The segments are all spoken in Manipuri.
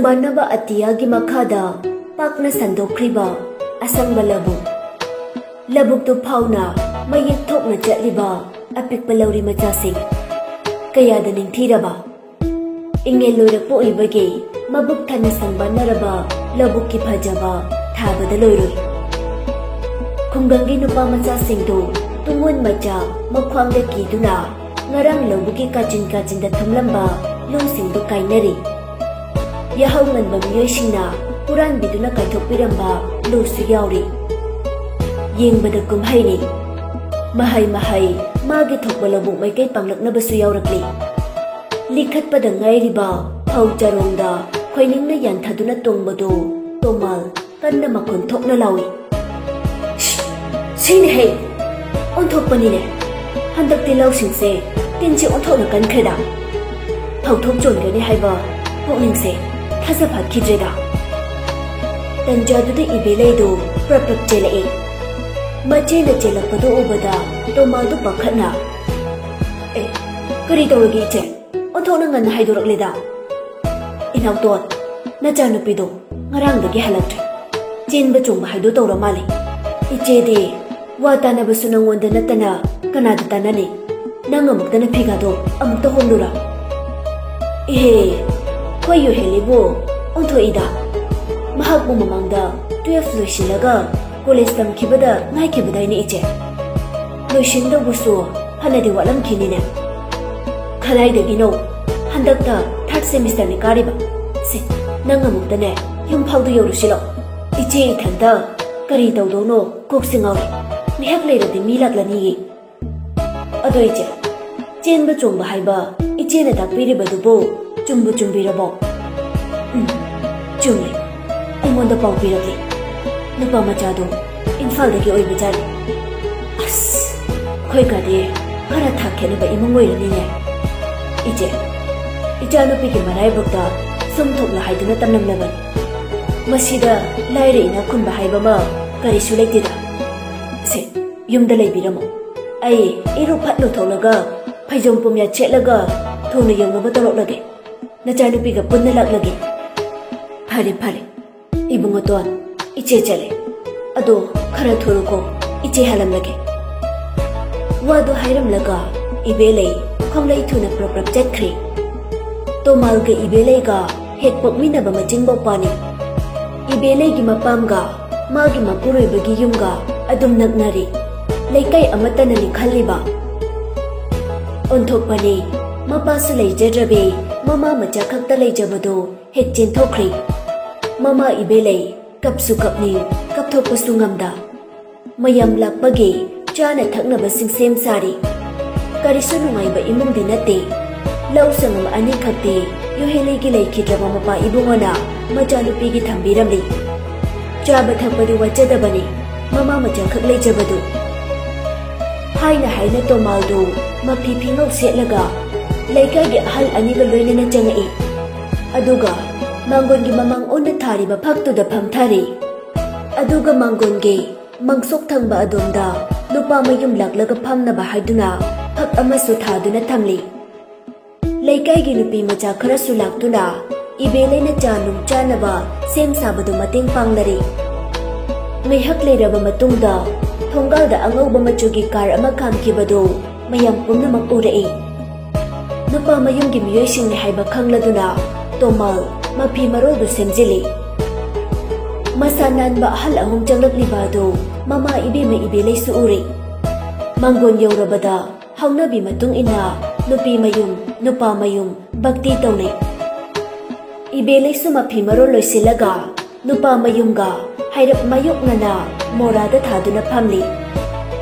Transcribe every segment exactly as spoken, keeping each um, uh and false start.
ꯄꯥꯟꯅꯕ ꯑꯇꯤꯌꯥꯒꯤ ꯃꯈꯥꯗ ꯄꯥꯛꯅ ꯁꯟꯗꯣꯛꯈ꯭ꯔꯤꯕ ꯑꯁꯪꯕ ꯂꯧꯕꯨꯛ꯫ ꯂꯧꯕꯨꯛꯇꯨ ꯐꯥꯎꯅ ꯃꯌꯦꯛ ꯊꯣꯛꯅ ꯆꯠꯂꯤꯕ ꯑꯄꯤꯛꯄ ꯂꯧꯔꯤ ꯃꯆꯥꯁꯤꯡ꯫ ꯀꯌꯥꯗ ꯅꯤꯡꯊꯤꯔꯕ! ꯏꯉꯦꯜ ꯂꯣꯏꯔꯛꯄ ꯑꯣꯏꯕꯒꯤ ꯃꯕꯨꯛ ꯊꯟꯅ ꯁꯪꯕꯥꯟꯅꯔꯕ ꯂꯧꯕꯨꯛꯀꯤ ꯐꯖꯕ ꯊꯥꯕꯗ ꯂꯣꯏꯔꯣꯏ꯫ ꯈꯨꯡꯒꯪꯒꯤ ꯅꯨꯄꯥ ꯃꯆꯥꯁꯤꯡꯗꯨ ꯇꯨꯡꯑꯣꯟ ꯃꯆꯥ ꯃꯈ꯭ꯋꯥꯡꯗ ꯀꯤꯗꯨꯅ ꯉꯔꯥꯡ ꯂꯧꯕꯨꯛꯀꯤ ꯀꯥꯆꯤꯟ ꯀꯥꯆꯤꯟꯗ ꯊꯨꯝꯂꯝꯕ ꯂꯧꯁꯤꯡꯗꯨ ꯀꯥꯏꯅꯔꯤ꯫ ꯌꯥꯍꯧ ꯉꯟꯕ ꯃꯤꯑꯣꯏꯁꯤꯡꯅ ꯍꯨꯔꯥꯟꯕꯤꯗꯨꯅ ꯀꯥꯏꯊꯣꯛꯄꯤꯔꯝꯕ ꯂꯧꯁꯨ ꯌꯥꯎꯔꯤ꯫ ꯌꯦꯡꯕꯗ ꯀꯨꯝꯍꯩꯅꯤ꯫ ꯃꯍꯩ ꯃꯍꯩ ꯃꯥꯒꯤ ꯊꯣꯛꯄ ꯂꯧꯕꯨꯛ ꯃꯥꯏꯀꯩ ꯄꯥꯡꯂꯛꯅꯕꯁꯨ ꯌꯥꯎꯔꯛꯂꯤ꯫ ꯂꯤꯈꯠꯄꯗ ꯉꯥꯏꯔꯤꯕ ꯐꯧ ꯆꯔꯣꯡꯗ ꯈꯣꯏꯅꯤꯡꯅ ꯌꯥꯟꯊꯗꯨꯅ ꯇꯣꯡꯕꯗꯨ ꯇꯣꯃꯥꯜ ꯀꯟꯅ ꯃꯈꯣꯟ ꯊꯣꯛꯅ ꯂꯥꯎꯏ꯫ "ꯁꯤ-, ꯁꯤꯅꯦꯍꯦ! ꯑꯣꯟꯊꯣꯛꯄꯅꯤꯅꯦ꯫ ꯍꯟꯗꯛꯇꯤ ꯂꯧꯁꯤꯡꯁꯦ ꯇꯤꯟꯁꯤ ꯑꯣꯟꯊꯣꯛꯅ ꯀꯟꯈ꯭ꯔꯦꯗ꯫ ꯐꯧꯊꯣꯛ ꯆꯣꯟꯒꯅꯤ ꯍꯥꯏꯕ ꯄꯨꯛꯅꯤꯡꯁꯦ ꯊꯥꯖ ꯐꯥꯠꯈꯤꯗ꯭ꯔꯦꯗ꯫" ꯇꯟꯖꯥꯗꯨꯗ ꯏꯕꯦꯂꯩꯗꯨ ꯄ꯭ꯔꯞ ꯄ꯭ꯔꯞ ꯆꯦꯜꯂꯛꯏ꯫ ꯃꯆꯦꯅ ꯆꯦꯜꯂꯛꯄꯗꯨ ꯎꯕꯗ ꯇꯣꯃꯥꯜꯗꯨ ꯄꯥꯈꯠꯅ, "ꯑꯦ, ꯀꯔꯤ ꯇꯧꯔꯒꯦ ꯏꯆꯦ? ꯑꯣꯟꯊꯣꯛꯅ ꯉꯟꯅ ꯍꯥꯏꯗꯣꯔꯛꯂꯦꯗ꯫" "ꯏꯅꯥꯎꯇꯣꯟ, ꯅꯆꯥꯅꯨꯄꯤꯗꯣ ꯉꯔꯥꯡꯗꯒꯤ ꯍꯜꯂꯛꯇ꯭ꯔꯦ꯫ ꯆꯦꯟꯕ ꯆꯣꯡꯕ ꯍꯥꯏꯗꯣ ꯇꯧꯔ ꯃꯥꯜꯂꯦ꯫ ꯏꯆꯦꯗꯤ ꯋꯥ ꯇꯥꯅꯕꯁꯨ ꯅꯪꯉꯣꯟꯗ ꯅꯠꯇꯅ ꯀꯅꯥꯗ ꯇꯥꯅꯅꯤ? ꯅꯪ ꯑꯃꯨꯛꯇꯅ ꯐꯤꯒꯥꯗꯣ ꯑꯃꯨꯛꯇ ꯍꯣꯡꯂꯨꯔꯣ꯫" "ꯏꯍꯦ, ꯈꯣꯏ ꯌꯨꯍꯦꯂꯤꯕꯨ ꯑꯣꯟꯊꯣꯛꯏꯗ꯫ ꯃꯍꯥꯛꯄꯨ ꯃꯃꯥꯡꯗ ꯇꯨꯌꯦꯜꯐ ꯂꯣꯏꯁꯤꯜꯂꯒ ꯀꯣꯂꯦꯖ ꯇꯝꯈꯤꯕꯗ ꯉꯥꯏꯈꯤꯕꯗꯥꯏꯅꯦ ꯏꯆꯦ? ꯂꯣꯏꯁꯤꯟꯗꯧꯕꯁꯨ ꯐꯅꯗꯤ ꯋꯥꯠꯂꯝꯈꯤꯅꯤꯅꯦ꯫" "ꯀꯗꯥꯏꯗꯒꯤꯅꯣ? ꯍꯟꯗꯛꯇ ꯊꯥꯔꯠ ꯁꯦꯃꯤꯁꯇꯔꯅꯤ ꯀꯥꯔꯤꯕ꯫ ꯁꯦ, ꯅꯪ ꯑꯃꯨꯛꯇꯅꯦ ꯌꯨꯝ ꯐꯥꯎꯗ ꯌꯧꯔꯨꯁꯤꯂꯣ꯫ ꯏꯆꯦ ꯏꯊꯟꯇ ꯀꯔꯤ ꯇꯧꯗꯧꯅꯣ ꯀꯣꯛꯁꯦ ꯉꯥꯎꯔꯦ꯫ ꯉꯥꯏꯍꯥꯛ ꯂꯩꯔꯗꯤ ꯃꯤ ꯂꯥꯛꯂꯅꯤꯌꯦ꯫" "ꯑꯗꯣ ꯏꯆꯦ, ꯆꯦꯟꯕ ꯆꯣꯡꯕ ꯍꯥꯏꯕ ꯏꯆꯦꯅ ꯇꯥꯛꯄꯤꯔꯤꯕꯗꯨꯕꯨ ꯆꯨꯝꯕꯨ ꯆꯨꯝꯕꯤꯔꯕꯣ?" "ꯎꯝ, ꯆꯨꯝꯃꯦ꯫ ꯑꯩꯉꯣꯟꯗ ꯄꯥꯎ ꯄꯤꯔꯛꯂꯤ꯫ ꯅꯨꯄꯥ ꯃꯆꯥꯗꯣ ꯏꯝꯐꯥꯜꯗꯒꯤ ꯑꯣꯏꯕꯖꯥꯠꯅꯤ꯫" "ꯑꯁ, ꯑꯩꯈꯣꯏ ꯀꯥꯗꯤ ꯈꯔ ꯊꯥꯛ ꯈꯦꯠꯅꯕ ꯏꯃꯨꯡ ꯑꯣꯏꯔꯅꯤꯅꯦ꯫" "ꯏꯆꯦ, ꯏꯆꯥꯅꯨꯄꯤꯒꯤ ꯃꯔꯥꯏꯕꯛꯇ ꯁꯨꯝ ꯊꯣꯛꯂ ꯍꯥꯏꯗꯨꯅ ꯇꯝꯂꯝꯂꯕꯅꯤ꯫ ꯃꯁꯤꯗ ꯂꯥꯏꯔ ꯏꯅꯥꯛ ꯈꯨꯟꯕ ꯍꯥꯏꯕ ꯑꯃ ꯀꯔꯤꯁꯨ ꯂꯩꯇꯦꯗ꯫ ꯁꯦ, ꯌꯨꯝꯗ ꯂꯩꯕꯤꯔꯝꯃꯣ꯫ ꯑꯩ ꯏꯔꯨ ꯐꯠ ꯂꯨꯊꯣꯛꯂꯒ ꯐꯩꯖꯣꯝ ꯄꯨꯝꯌꯥꯠ ꯁꯦꯠꯂꯒ ꯊꯨꯅ ꯌꯧꯅꯕ ꯇꯧꯔꯛꯂꯒꯦ꯫ ꯅꯆꯥꯅꯨꯄꯤꯒ ꯄꯨꯟꯅ ꯂꯥꯛꯂꯒꯦ꯫" "ꯐꯔꯦ, ꯐꯔꯦ, ꯏꯕꯨꯡꯉꯣꯇꯣꯟ, ꯏꯆꯦ ꯆꯠꯂꯦ꯫ ꯑꯗꯣ ꯈꯔ ꯊꯨꯔꯨꯀꯣ, ꯏꯆꯦ ꯍꯜꯂꯝꯂꯒꯦ꯫" ꯋꯥꯗꯨ ꯍꯥꯏꯔꯝꯂꯒ ꯏꯕꯦꯂꯩ ꯈꯣꯡꯂꯩ ꯊꯨꯅ ꯄ꯭ꯔꯞ ꯄ꯭ꯔꯞ ꯆꯠꯈ꯭ꯔꯦ꯫ ꯇꯣꯃꯥꯜꯒ ꯏꯕꯦꯂꯩꯒ ꯍꯦꯛ ꯄꯣꯛꯃꯤꯟꯅꯕ ꯃꯆꯤꯟ ꯃꯧꯄꯥꯅꯤ꯫ ꯏꯕꯦꯂꯩꯒꯤ ꯃꯄꯥꯝꯒ ꯃꯥꯒꯤ ꯃꯄꯨꯔꯣꯏꯕꯒꯤ ꯌꯨꯝꯒ ꯑꯗꯨꯝ ꯅꯛꯅꯔꯤ꯫ ꯂꯩꯀꯥꯏ ꯑꯃꯠꯇꯅꯅꯤ ꯈꯜꯂꯤꯕ꯫ ꯑꯣꯟꯊꯣꯛꯄꯅꯤ, ꯃꯄꯥꯁꯨ ꯂꯩꯖꯗ꯭ꯔꯕꯤ ꯃꯃꯥ ꯃꯆꯥ ꯈꯛꯇ ꯂꯩꯖꯕꯗꯣ ꯍꯦꯛ ꯆꯦꯟꯊꯣꯛꯈ꯭ꯔꯦ꯫ ꯃꯃꯥ ꯏꯕꯦꯂꯩ ꯀꯞꯁꯨ ꯀꯞꯅꯤꯡ, ꯀꯞꯊꯣꯛꯄꯁꯨ ꯉꯝꯗ꯫ ꯃꯌꯥꯝ ꯂꯥꯛꯄꯒꯤ ꯆꯥꯅ ꯊꯛꯅꯕꯁꯤꯡ ꯁꯦꯝ ꯁꯥꯔꯤ꯫ ꯀꯔꯤꯁꯨ ꯅꯨꯡꯉꯥꯏꯕ ꯏꯃꯨꯡꯗꯤ ꯅꯠꯇꯦ꯫ ꯂꯧ ꯁꯪꯒꯝ ꯑꯅꯤꯈꯛꯇꯤ ꯌꯨꯍꯦꯂꯤꯒꯤ ꯂꯩꯈꯤꯗ꯭ꯔꯕ ꯃꯄꯥ ꯏꯕꯨꯡꯉꯣꯅ ꯃꯆꯥꯅꯨꯄꯤꯒꯤ ꯊꯝꯕꯤꯔꯝꯂꯤ꯫ ꯆꯥꯕ ꯊꯛꯄꯗꯤ ꯋꯥꯠꯆꯗꯕꯅꯤ, ꯃꯃꯥ ꯃꯆꯥꯈꯛ ꯂꯩꯖꯕꯗꯨ꯫ ꯍꯥꯏꯅ ꯍꯥꯏꯅ ꯇꯣꯃꯥꯜꯗꯨ ꯃꯐꯤ ꯐꯤꯉꯧ ꯁꯦꯠꯂꯒ ꯂꯩꯀꯥꯏꯒꯤ ꯑꯍꯜ ꯑꯅꯤꯒ ꯂꯣꯏꯅꯅ ꯆꯪꯉꯛꯏ꯫ ꯑꯗꯨꯒ ꯃꯥꯡꯒꯣꯟꯒꯤ ꯃꯃꯥꯡ ꯑꯣꯟꯅ ꯊꯥꯔꯤꯕ ꯐꯛꯇꯨꯗ ꯐꯝꯊꯔꯦ꯫ ꯑꯗꯨꯒ ꯃꯥꯡꯒꯣꯟꯒꯤ ꯃꯪꯁꯣꯛ ꯊꯪꯕ ꯑꯗꯣꯝꯗ ꯅꯨꯄꯥ ꯃꯌꯨꯝ ꯂꯥꯛꯂꯒ ꯐꯝꯅꯕ ꯍꯥꯏꯗꯨꯅ ꯐꯛ ꯑꯃꯁꯨ ꯊꯥꯗꯨꯅ ꯊꯝꯂꯤ꯫ ꯂꯩꯀꯥꯏꯒꯤ ꯅꯨꯄꯤ ꯃꯆꯥ ꯈꯔꯁꯨ ꯂꯥꯛꯇꯨꯅ ꯏꯕꯦꯂꯩꯅ ꯆꯥ ꯅꯨꯡ ꯆꯥꯅꯕ ꯁꯦꯝ ꯁꯥꯕꯗꯨ ꯃꯇꯦꯡ ꯄꯥꯡꯅꯔꯤ꯫ ꯉꯥꯏꯍꯥꯛ ꯂꯩꯔꯕ ꯃꯇꯨꯡꯗ ꯊꯣꯡꯒꯥꯜꯗ ꯑꯉꯧꯕ ꯃꯆꯨꯒꯤ ꯀꯥꯔ ꯑꯃ ꯈꯥꯝꯈꯤꯕꯗꯨ ꯃꯌꯥꯝ ꯄꯨꯝꯅꯃꯛ ꯎꯔꯛꯏ꯫ ꯅꯨꯄꯥ ꯃꯌꯨꯝꯒꯤ ꯃꯤꯑꯣꯏꯁꯤꯡꯅꯤ ꯍꯥꯏꯕ ꯈꯪꯂꯗꯨꯅ ꯇꯣꯃꯥꯜ ꯃꯐꯤ ꯃꯔꯣꯜꯗꯨ ꯁꯦꯝꯖꯤꯜꯂꯤ꯫ ꯃꯁꯥ ꯅꯥꯟꯕ ꯑꯍꯜ ꯑꯍꯨꯝ ꯆꯪꯂꯛꯂꯤꯕ ꯑꯗꯨ ꯃꯃꯥ ꯏꯕꯦꯝꯃ ꯏꯕꯦꯂꯩꯁꯨ ꯎꯔꯦ꯫ ꯃꯥꯡꯒꯣꯟ ꯌꯧꯔꯕꯗ ꯍꯧꯅꯕꯤ ꯃꯇꯨꯡ ꯏꯟꯅ ꯅꯨꯄꯤ ꯃꯌꯨꯝ, ꯅꯨꯄꯥ ꯃꯌꯨꯝ ꯚꯛꯇꯤ ꯇꯧꯅꯩ꯫ ꯏꯕꯦꯂꯩꯁꯨ ꯃꯐꯤ ꯃꯔꯣꯜ ꯂꯣꯏꯁꯤꯜꯂꯒ ꯅꯨꯄꯥ ꯃꯌꯨꯝꯒ ꯍꯥꯏꯔꯞ ꯃꯥꯌꯣꯛꯅꯅ ꯃꯣꯔꯥꯗ ꯊꯥꯗꯨꯅ ꯐꯝꯂꯤ꯫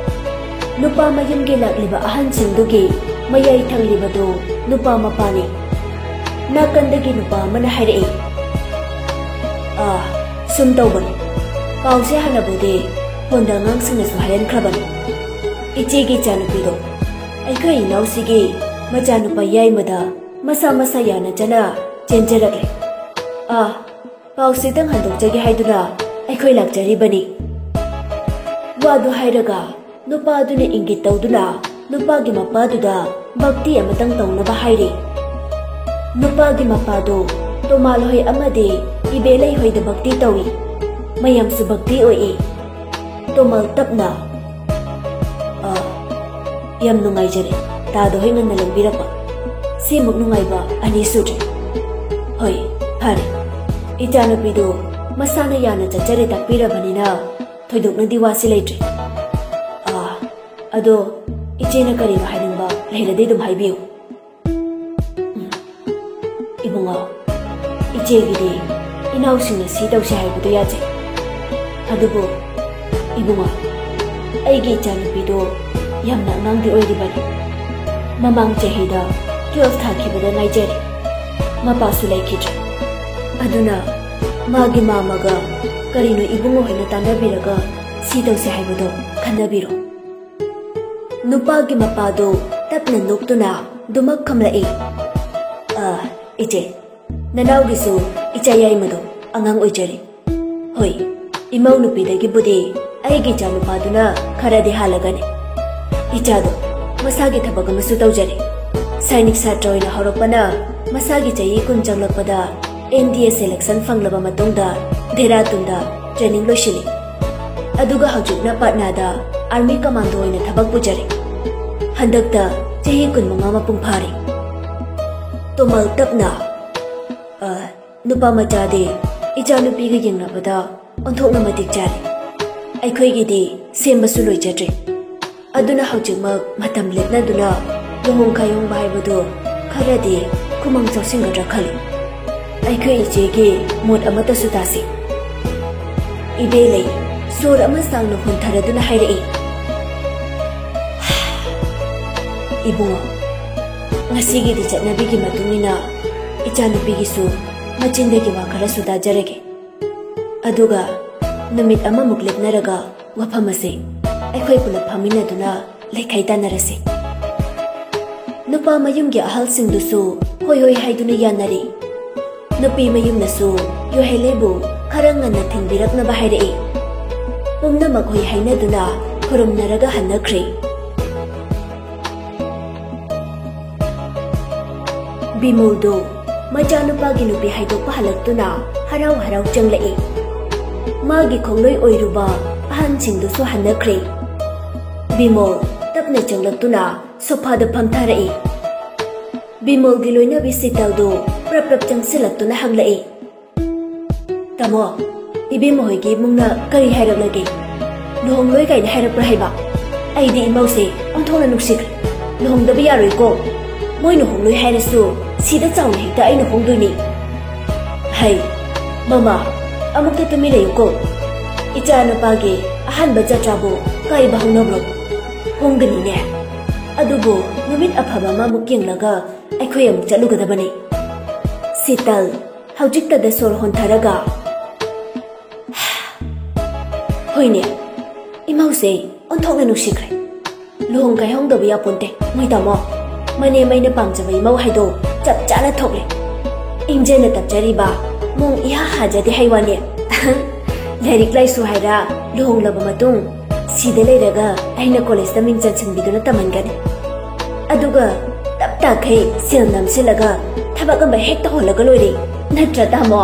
ꯅꯨꯄꯥ ꯃꯌꯨꯝꯒꯤ ꯂꯥꯛꯂꯤꯕ ꯑꯍꯟꯁꯤꯡꯗꯨꯒꯤ ꯃꯌꯥꯏ ꯊꯪꯂꯤꯕꯗꯨ ꯅꯨꯄꯥ ꯃꯄꯥꯅꯤ꯫ ꯅꯥꯀꯟꯗꯒꯤ ꯅꯨꯄꯥ ꯑꯃꯅ ꯍꯥꯏꯔꯛꯏ, "ꯑꯥ, ꯁꯨꯝ ꯇꯧꯕꯅꯤ꯫ ꯄꯥꯎꯁꯦ ꯍꯥꯟꯅꯕꯨꯗꯤ ꯐꯣꯟꯗ ꯑꯉꯥꯡꯁꯤꯡꯅꯁꯨ ꯍꯥꯏꯍꯟꯈ꯭ꯔꯕꯅꯤ꯫ ꯏꯆꯦꯒꯤ ꯏꯆꯥꯅꯨꯄꯤꯗꯣ, ꯑꯩꯈꯣꯏ ꯏꯅꯥꯎꯁꯤꯒꯤ ꯃꯆꯥꯅꯨꯄꯥ ꯌꯥꯏꯃꯗ ꯃꯁꯥ ꯃꯁꯥ ꯌꯥꯅꯖꯅ ꯆꯦꯟꯖꯔꯛꯂꯦ꯫ ꯑꯥ, ꯄꯥꯎꯁꯤꯗꯪ ꯍꯟꯗꯣꯛꯆꯒꯦ ꯍꯥꯏꯗꯨꯅ ꯑꯩꯈꯣꯏ ꯂꯥꯛꯆꯔꯤꯕꯅꯤ꯫" ꯋꯥꯗꯨ ꯍꯥꯏꯔꯒ ꯅꯨꯄꯥꯗꯨꯅ ꯏꯪꯒꯤꯠ ꯇꯧꯗꯨꯅ ꯅꯨꯄꯥꯒꯤ ꯃꯄꯥꯗꯨꯗ ꯚꯛꯇꯤ ꯑꯃꯇꯪ ꯇꯧꯅꯕ ꯍꯥꯏꯔꯤ꯫ ꯅꯨꯄꯥꯒꯤ ꯃꯄꯥꯗꯨ ꯇꯣꯃꯥꯜ ꯍꯣꯏ ꯑꯃꯗꯤ ꯏꯕꯦ ꯂꯩꯍꯣꯏꯗ ꯚꯛꯇꯤ ꯇꯧꯏ꯫ ꯃꯌꯥꯝꯁꯨ ꯚꯛꯇꯤ ꯑꯣꯏꯏ꯫ ꯇꯣꯃꯜ ꯇꯞꯅ, "ꯑ, ꯌꯥꯝ ꯅꯨꯡꯉꯥꯏꯖꯔꯦ ꯇꯥꯗ ꯍꯣꯏ ꯉꯟꯅ ꯂꯧꯕꯤꯔꯛꯄ꯫ ꯁꯤꯃꯨꯛ ꯅꯨꯡꯉꯥꯏꯕ ꯑꯅꯤ ꯁꯨꯗ꯭ꯔꯤ꯫ ꯍꯣꯏ, ꯐꯔꯦ꯫ ꯏꯆꯥꯅꯨꯄꯤꯗꯨ ꯃꯁꯥꯅ ꯌꯥꯅ ꯆꯠꯆꯔꯦ ꯇꯥꯛꯄꯤꯔꯕꯅꯤꯅ ꯊꯣꯏꯗꯣꯛꯅꯗꯤ ꯋꯥꯁꯤ ꯂꯩꯇ꯭ꯔꯦ꯫ ꯑ, ꯑꯗꯣ ꯏꯆꯦꯅ ꯀꯔꯤꯅꯣ ꯍꯥꯏꯅꯤꯡꯕ ꯂꯩꯔꯗꯤ ꯑꯗꯨꯝ ꯍꯥꯏꯕꯤꯌꯨ꯫" ꯎꯝ꯫ ꯏꯕꯨꯡꯉꯣ, ꯏꯆꯦꯒꯤꯗꯤ ꯏꯅꯥꯎꯁꯤꯡꯅ ꯁꯤ ꯇꯧꯁꯦ ꯍꯥꯏꯕꯗꯣ ꯌꯥꯖꯩ꯫ ꯑꯗꯨꯕꯨ ꯏꯕꯨꯡꯉꯣ, ꯑꯩꯒꯤ ꯏꯆꯥꯅꯨꯄꯤꯗꯣ ꯌꯥꯝꯅ ꯑꯉꯥꯡꯗꯤ ꯑꯣꯏꯔꯤꯕꯅꯤ꯫ ꯃꯃꯥꯡ ꯆꯍꯤꯗ ꯇꯨꯋꯦꯜꯐ ꯊꯥꯈꯤꯕꯗ ꯉꯥꯏꯖꯔꯤ꯫ ꯃꯄꯥꯁꯨ ꯂꯩꯈꯤꯗ꯭ꯔꯦ꯫ ꯑꯗꯨꯅ ꯃꯥꯒꯤ ꯃꯥꯃꯒ ꯀꯔꯤꯅꯣ ꯏꯕꯨꯡꯉꯣ ꯍꯣꯏꯅ ꯇꯥꯟꯅꯕꯤꯔꯒ ꯁꯤ ꯇꯧꯁꯦ ꯍꯥꯏꯕꯗꯣ ꯈꯟꯅꯕꯤꯔꯣ꯫ ꯅꯨꯄꯥꯒꯤ ꯃꯄꯥꯗꯨ ꯇꯞꯅ ꯅꯣꯛꯇꯨꯅ ꯗꯨꯃꯛ ꯈꯝꯂꯛꯏ꯫ "ꯑ, ꯏꯆꯦ, ꯅꯅꯥꯎꯒꯤꯁꯨ ꯏꯆꯥ ꯌꯥꯏꯃꯗꯣ ꯑꯉꯥꯡ ꯑꯣꯏꯖꯔꯤ꯫ ꯍꯣꯏ, ꯏꯃꯧ ꯅꯨꯄꯤꯗꯒꯤꯕꯨꯗꯤ ꯑꯩꯒꯤ ꯏꯆꯥ ꯅꯨꯄꯥꯗꯨꯅ ꯈꯔꯗꯤ ꯍꯥꯜꯂꯒꯅꯤ꯫ ꯏꯆꯥꯗꯣ ꯃꯁꯥꯒꯤ ꯊꯕꯛ ꯑꯃꯁꯨ ꯇꯧꯖꯔꯤ꯫ ꯁꯥꯏꯅꯤꯛ ꯁꯥꯇ꯭ꯔ ꯑꯣꯏꯅ ꯍꯧꯔꯛꯄꯅ ꯃꯁꯥꯒꯤ ꯆꯍꯤ ꯀꯨꯟ ꯆꯪꯂꯛꯄꯗ ꯑꯦꯟ ꯗꯤ ꯑꯦ ꯁꯦꯂꯦꯛꯁꯟ ꯐꯪꯂꯕ ꯃꯇꯨꯡꯗ ꯗꯦꯍꯔꯥꯗꯨꯟꯗ ꯇ꯭ꯔꯦꯅꯤꯡ ꯂꯣꯏꯁꯤꯜꯂꯤ꯫ ꯑꯗꯨꯒ ꯍꯧꯖꯤꯛꯅ ꯄꯥꯠꯅꯥꯗ ꯑꯥꯔꯃꯤ ꯀꯃꯥꯟꯗꯣ ꯑꯣꯏꯅ ꯊꯕꯛ ꯄꯨꯖꯔꯤ꯫ ꯍꯟꯗꯛꯇ ꯆꯍꯤ ꯀꯨꯟꯃꯉꯥ ꯃꯄꯨꯡ ꯐꯥꯔꯦ꯫" ꯇꯣꯃꯜ ꯇꯞꯅ, "ꯑ, ꯅꯨꯄꯥ ꯃꯆꯥꯗꯤ ꯏꯆꯥꯅꯨꯄꯤꯒ ꯌꯦꯡꯅꯕꯗ ꯑꯣꯟꯊꯣꯛꯅ ꯃꯇꯤꯛ ꯆꯥꯔꯦ꯫ ꯑꯩꯈꯣꯏꯒꯤꯗꯤ ꯁꯦꯝꯕꯁꯨ ꯂꯣꯏꯖꯗ꯭ꯔꯤ꯫ ꯑꯗꯨꯅ ꯍꯧꯖꯤꯛꯃꯛ ꯃꯇꯝ ꯂꯦꯞꯅꯗꯨꯅ ꯂꯨꯍꯣꯡ ꯈꯥꯏꯍꯣꯡꯕ ꯍꯥꯏꯕꯗꯨ ꯈꯔꯗꯤ ꯈꯨꯃꯥꯡ ꯆꯥꯎꯁꯤꯟꯒꯗ꯭ꯔꯥ ꯈꯜꯂꯤ꯫ ꯑꯩꯈꯣꯏ ꯏꯆꯦꯒꯤ ꯃꯣꯠ ꯑꯃꯠꯇꯁꯨ ꯇꯥꯁꯤ꯫" ꯏꯕꯦꯂꯩ ꯁꯣꯔ ꯑꯃ ꯁꯥꯡꯅ ꯍꯣꯟꯊꯔꯗꯨꯅ ꯍꯥꯏꯔꯛꯏ, "ꯏꯕꯨꯡꯉꯣ, ꯉꯁꯤꯒꯤꯗꯤ ꯆꯠꯅꯕꯤꯒꯤ ꯃꯇꯨꯡ ꯏꯟꯅ ꯏꯆꯥꯅꯨꯄꯤꯒꯤꯁꯨ ꯃꯆꯤꯟꯗꯒꯤ ꯋꯥ ꯈꯔꯁꯨ ꯇꯥꯖꯔꯒꯦ꯫ ꯑꯗꯨꯒ ꯅꯨꯃꯤꯠ ꯑꯃꯃꯨꯛ ꯂꯦꯞꯅꯔꯒ ꯋꯥꯐꯝ ꯑꯁꯤ ꯑꯩꯈꯣꯏ ꯄꯨꯂꯞ ꯐꯝꯃꯤꯟꯅꯗꯨꯅ ꯂꯩꯈꯥꯏ ꯇꯥꯟꯅꯔꯁꯤ꯫ ꯅꯨꯄꯥ ꯃꯌꯨꯝꯒꯤ ꯑꯍꯜꯁꯤꯡꯗꯨꯁꯨ ꯍꯣꯏ ꯍꯣꯏ ꯍꯥꯏꯗꯨꯅ ꯌꯥꯅꯔꯤ꯫ ꯅꯨꯄꯤ ꯃꯌꯨꯝꯅꯁꯨ ꯌꯨꯍꯩꯂꯩꯕꯨ ꯈꯔ ꯉꯟꯅ ꯊꯤꯟꯕꯤꯔꯛꯅꯕ ꯍꯥꯏꯔꯛꯏ꯫ ꯄꯨꯝꯅꯃꯛ ꯍꯣꯏ ꯍꯥꯏꯅꯗꯨꯅ ꯈꯨꯔꯨꯝꯅꯔꯒ ꯍꯟꯅꯈ꯭ꯔꯦ꯫ ꯕꯤꯃꯣꯜꯗꯨ ꯃꯆꯥꯅꯨꯄꯥꯒꯤ ꯅꯨꯄꯤ ꯍꯥꯏꯗꯣꯛꯄ ꯍꯜꯂꯛꯇꯨꯅ ꯍꯔꯥꯎ ꯍꯔꯥꯎ ꯆꯪꯂꯛꯏ꯫ ꯃꯥꯒꯤ ꯈꯣꯡꯂꯣꯏ ꯑꯣꯏꯔꯨꯕ ꯑꯍꯟꯁꯤꯡꯗꯨꯁꯨ ꯍꯟꯅꯈ꯭ꯔꯦ꯫ ꯕꯤꯃꯣꯜ ꯇꯞꯅ ꯆꯪꯂꯛꯇꯨꯅ ꯁꯣꯐꯥꯗ ꯐꯝꯊꯔꯛꯏ꯫ ꯕꯤꯃꯣꯜꯒꯤ ꯂꯣꯏꯅꯕꯤ ꯁꯤꯇꯜꯗꯨ ꯄ꯭ꯔꯞ ꯄ꯭ꯔꯞ ꯆꯪꯁꯤꯜꯂꯛꯇꯨꯅ ꯍꯪꯂꯛꯏ, "ꯇꯥꯃꯣ, ꯏꯕꯦꯝꯃ ꯍꯣꯏꯒꯤ ꯏꯃꯨꯡꯅ ꯀꯔꯤ ꯍꯥꯏꯔꯛꯂꯒꯦ? ꯂꯨꯍꯣꯡꯂꯣꯏ ꯀꯥꯏꯅ ꯍꯥꯏꯔꯛꯄ꯭ꯔꯥ ꯍꯥꯏꯕ? ꯑꯩꯗꯤ ꯏꯃꯧꯁꯦ ꯑꯣꯟꯊꯣꯛꯅ ꯅꯨꯡꯁꯤꯈ꯭ꯔꯦ꯫ ꯂꯨꯍꯣꯡꯗꯕ ꯌꯥꯔꯣꯏꯀꯣ꯫ ꯃꯣꯏꯅ ꯍꯣꯡꯂꯣꯏ ꯍꯥꯏꯔꯁꯨ ꯁꯤꯗ ꯆꯥꯎꯅ ꯍꯦꯛꯇ ꯑꯩꯅ ꯍꯣꯡꯗꯣꯏꯅꯤ꯫" "ꯍꯩ, ꯃꯃꯥ, ꯑꯃꯨꯛꯇ ꯇꯨꯃꯤꯟ ꯂꯩꯌꯨꯀꯣ꯫ ꯏꯆꯥ ꯅꯨꯄꯥꯒꯤ ꯑꯍꯥꯟꯕ ꯖꯇ꯭ꯔꯥꯕꯨ ꯀꯥꯏꯕ ꯍꯧꯅꯕ꯭ꯔꯣ? ꯍꯣꯡꯒꯅꯤꯅꯦ꯫ ꯑꯗꯨꯕꯨ ꯅꯨꯃꯤꯠ ꯑꯐꯕ ꯑꯃꯃꯨꯛ ꯌꯦꯡꯂꯒ ꯑꯩꯈꯣꯏ ꯑꯃꯨꯛ ꯆꯠꯂꯨꯒꯗꯕꯅꯤ꯫" ꯁꯤꯇꯜ ꯍꯧꯖꯤꯛꯇꯗ ꯁꯣꯔ ꯍꯣꯟꯊꯔꯒ, "ꯍꯣꯏꯅꯦ, ꯏꯃꯧꯁꯦ ꯑꯣꯟꯊꯣꯛꯅ ꯅꯨꯡꯁꯤꯈ꯭ꯔꯦ꯫ ꯂꯨꯍꯣꯡ ꯀꯥꯏꯍꯣꯡꯗꯕ ꯌꯥꯄꯣꯟꯇꯦ, ꯃꯣꯏ ꯇꯥꯃꯣ꯫ ꯃꯅꯦꯝ ꯑꯩꯅ ꯄꯥꯝꯖꯕ ꯏꯃꯧ ꯍꯥꯏꯗꯣ ꯆꯞ ꯆꯥꯅ ꯊꯣꯛꯂꯦ꯫ ꯏꯪꯖꯅ ꯇꯞꯆꯔꯤꯕ ꯃꯣꯡ ꯏꯍꯥ ꯍꯥꯖꯗꯦ ꯍꯥꯏ ꯋꯥꯅꯦ꯫ ꯂꯥꯏꯔꯤꯛ ꯂꯥꯏꯁꯨ ꯍꯥꯏꯔ ꯂꯨꯍꯣꯡꯂꯕ ꯃꯇꯨꯡ ꯁꯤꯗ ꯂꯩꯔꯒ ꯑꯩꯅ ꯀꯣꯂꯦꯖꯇ ꯃꯤꯡ ꯆꯟꯁꯤꯟꯕꯤꯗꯨꯅ ꯇꯝꯍꯟꯒꯅꯤ꯫ ꯑꯗꯨꯒ ꯇꯞ ꯇꯥꯈꯩ ꯁꯦꯜ ꯅꯝꯁꯤꯜꯂꯒ ꯊꯕꯛ ꯑꯃ ꯍꯦꯛ ꯇꯧꯍꯜꯂꯒ ꯂꯣꯏꯔꯦ꯫ ꯅꯠꯇ꯭ꯔꯥ, ꯇꯥꯃꯣ?"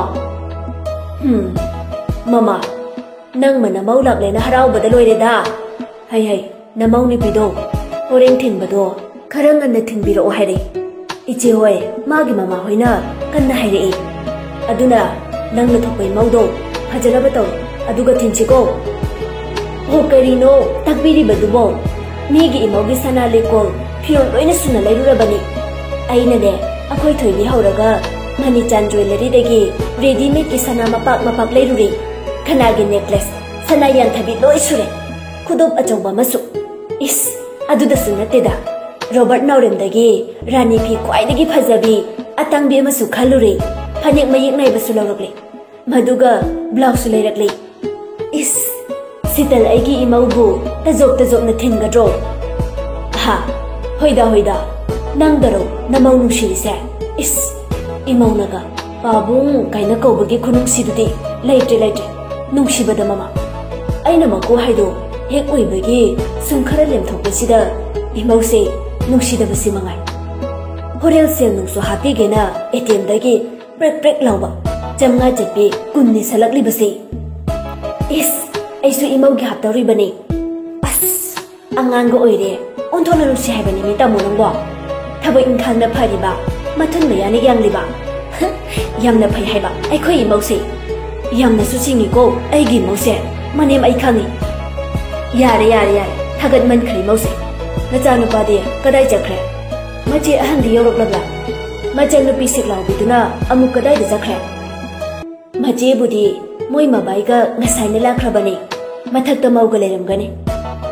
"ꯍꯝ, ꯃꯃꯥ, ꯅꯪ ꯃꯅꯃꯧ ꯂꯥꯛꯂꯦꯅ ꯍꯔꯥꯎꯕꯗ ꯂꯣꯏꯔꯦꯗ꯫ ꯍꯩ ꯍꯩ, ꯅꯃꯧ ꯅꯨꯄꯤꯗꯣ ꯍꯣꯔꯦꯟ ꯊꯤꯟꯕꯗꯣ ꯈꯔ ꯉꯟꯅ ꯊꯤꯟꯕꯤꯔꯛꯑꯣ ꯍꯥꯏꯔꯦ꯫ ꯏꯆꯦ ꯍꯣꯏ, ꯃꯥꯒꯤ ꯃꯃꯥ ꯍꯣꯏꯅ ꯀꯟꯅ ꯍꯥꯏꯔꯛꯏ꯫ ꯑꯗꯨꯅ ꯅꯪꯅ ꯊꯣꯛꯄ ꯏꯃꯧꯗꯣ ꯐꯖꯅꯕ ꯇꯧ, ꯑꯗꯨꯒ ꯊꯤꯟꯁꯤꯀꯣ꯫" "ꯑꯣ, ꯀꯔꯤꯅꯣ ꯇꯥꯛꯄꯤꯔꯤꯕꯗꯨꯕꯣ? ꯃꯤꯒꯤ ꯏꯃꯧꯒꯤ ꯁꯅꯥ ꯂꯤꯛꯀꯣꯜ, ꯐꯤꯔꯣꯜ ꯂꯣꯏꯅ ꯁꯨꯅ ꯂꯩꯔꯨꯔꯕꯅꯤ꯫ ꯑꯩꯅꯅꯦ, ꯑꯩꯈꯣꯏ ꯊꯣꯏꯕꯤ ꯍꯧꯔꯒ ꯃꯅꯤꯆꯥꯟ ꯖ꯭ꯋꯦꯂꯔꯤꯗꯒꯤ ꯔꯦꯗꯤꯃꯦꯗꯀꯤ ꯁꯅꯥ ꯃꯄꯥꯛ ꯃꯄꯥꯛ ꯂꯩꯔꯨꯔꯦ꯫ ꯈꯅꯥꯒꯤ ꯅꯦꯀꯂꯦꯁ, ꯁꯅꯥ ꯌꯥꯟꯊꯕꯤ ꯂꯣꯏ ꯁꯨꯔꯦ꯫ ꯈꯨꯗꯣꯞ ꯑꯆꯧꯕ ꯑꯃꯁꯨ꯫ ꯏꯁ, ꯑꯗꯨꯗꯁꯨ ꯅꯠꯇꯦꯗ, ꯔꯣꯕꯔꯠ ꯅꯥꯎꯔꯦꯝꯗꯒꯤ ꯔꯥꯅꯤ ꯐꯤ ꯈ꯭ꯋꯥꯏꯗꯒꯤ ꯐꯖꯕꯤ ꯑꯇꯥꯡꯕꯤ ꯑꯃꯁꯨ ꯈꯜꯂꯨꯔꯦ꯫ ꯐꯅꯦꯛ ꯃꯌꯦꯛ ꯅꯥꯏꯕꯁꯨ ꯂꯧꯔꯛꯂꯦ꯫ ꯃꯗꯨꯒ ꯕ꯭ꯂꯥꯎꯁꯁꯨ ꯂꯩꯔꯛꯂꯦ꯫ ꯏꯁ, ꯁꯤꯇꯜ ꯑꯩꯒꯤ ꯏꯃꯧꯕꯨ ꯇꯖꯣꯞ ꯇꯖꯣꯞꯅ ꯊꯤꯟꯒꯗ꯭ꯔꯣ? ꯍꯥ? ꯍꯣꯏꯗ, ꯍꯣꯏꯗ, ꯅꯪꯗꯔꯣ ꯅꯃꯧ ꯅꯨꯡꯁꯤꯔꯤꯁꯦ? ꯏꯁ, ꯏꯃꯧꯅꯒ ꯄꯥꯕꯨꯡ ꯀꯥꯏꯅ ꯀꯧꯕꯒꯤ ꯈꯨꯅꯨꯡꯁꯤꯗꯨꯗꯤ ꯂꯩꯇ꯭ꯔꯦ, ꯂꯩꯇ꯭ꯔꯦ꯫ ꯅꯨꯡꯁꯤꯕꯗ ꯃꯃꯥ꯫ ꯑꯩꯅ ꯃꯀꯣ ꯍꯥꯏꯗꯣ ꯍꯦꯛ ꯑꯣꯏꯕꯒꯤ ꯁꯨꯝ ꯈꯔ ꯂꯦꯝꯊꯣꯛꯄꯁꯤꯗ ꯏꯃꯧꯁꯦ ꯅꯨꯡꯁꯤꯗꯕꯁꯤ ꯃꯉꯥꯏ꯫ ꯍꯣꯔꯦꯜ ꯁꯦꯜ ꯅꯨꯡꯁꯨ ꯍꯥꯞꯄꯤꯒꯦꯅ ꯑꯦ ꯇꯤ ꯑꯦꯝꯗꯒꯤ ꯄ꯭ꯔꯦꯛ ꯄ꯭ꯔꯦꯛ ꯂꯥꯎꯕ ꯆꯥꯝꯃꯉꯥ ꯆꯠꯄꯤ ꯀꯨꯟꯅꯤ ꯁꯠꯂꯛꯂꯤꯕꯁꯤ꯫ ꯏꯁ, ꯑꯩꯁꯨ ꯏꯃꯧꯒꯤ ꯍꯥꯞꯇꯧꯔꯤꯕꯅꯤ꯫ ꯑꯁ, ꯑꯉꯥꯡꯒ ꯑꯣꯏꯔꯦ, ꯑꯣꯟꯊꯣꯛꯅ ꯅꯨꯡꯁꯤ ꯍꯥꯏꯕꯅꯤꯅꯦ ꯇꯥꯃꯣ ꯅꯪꯕꯣ꯫ ꯊꯕꯛ ꯏꯪꯈꯥꯡꯅ ꯐꯔꯤꯕ, ꯃꯊꯨꯟ ꯃꯌꯥꯅ ꯌꯥꯡꯂꯤꯕ꯫ ꯌꯥꯝꯅ ꯐꯩ ꯍꯥꯏꯕ ꯑꯩꯈꯣꯏ ꯏꯃꯧꯁꯦ꯫ ꯌꯥꯝꯅꯁꯨ ꯁꯤꯡꯉꯤꯀꯣ ꯑꯩꯒꯤ ꯏꯃꯧꯁꯦ꯫ ꯃꯅꯦꯝ, ꯑꯩ ꯈꯪꯉꯤ꯫ ꯌꯥꯔꯦ, ꯌꯥꯔꯦ, ꯌꯥꯔꯦ, ꯊꯥꯒꯠꯃꯟꯈ꯭ꯔꯦ ꯏꯃꯧꯁꯦ꯫ ꯅꯆꯥꯅꯨꯄꯥꯗꯤ ꯀꯗꯥꯏ ꯆꯠꯈ꯭ꯔꯦ? ꯃꯆꯦ ꯑꯍꯟꯗꯤ ꯌꯧꯔꯛꯂꯕ꯭ꯔꯥ? ꯃꯆꯟꯅꯨꯄꯤ ꯁꯤꯛꯂꯥꯎꯕꯤꯗꯨꯅ ꯑꯃꯨꯛ ꯀꯗꯥꯏꯗ ꯆꯠꯈ꯭ꯔꯦ? ꯃꯆꯦꯕꯨꯗꯤ ꯃꯣꯏ ꯃꯕꯥꯏꯒ ꯉꯁꯥꯏꯅ ꯂꯥꯛꯈ꯭ꯔꯕꯅꯤ꯫ ꯃꯊꯛꯇ ꯃꯧꯒ ꯂꯩꯔꯝꯒꯅꯤ꯫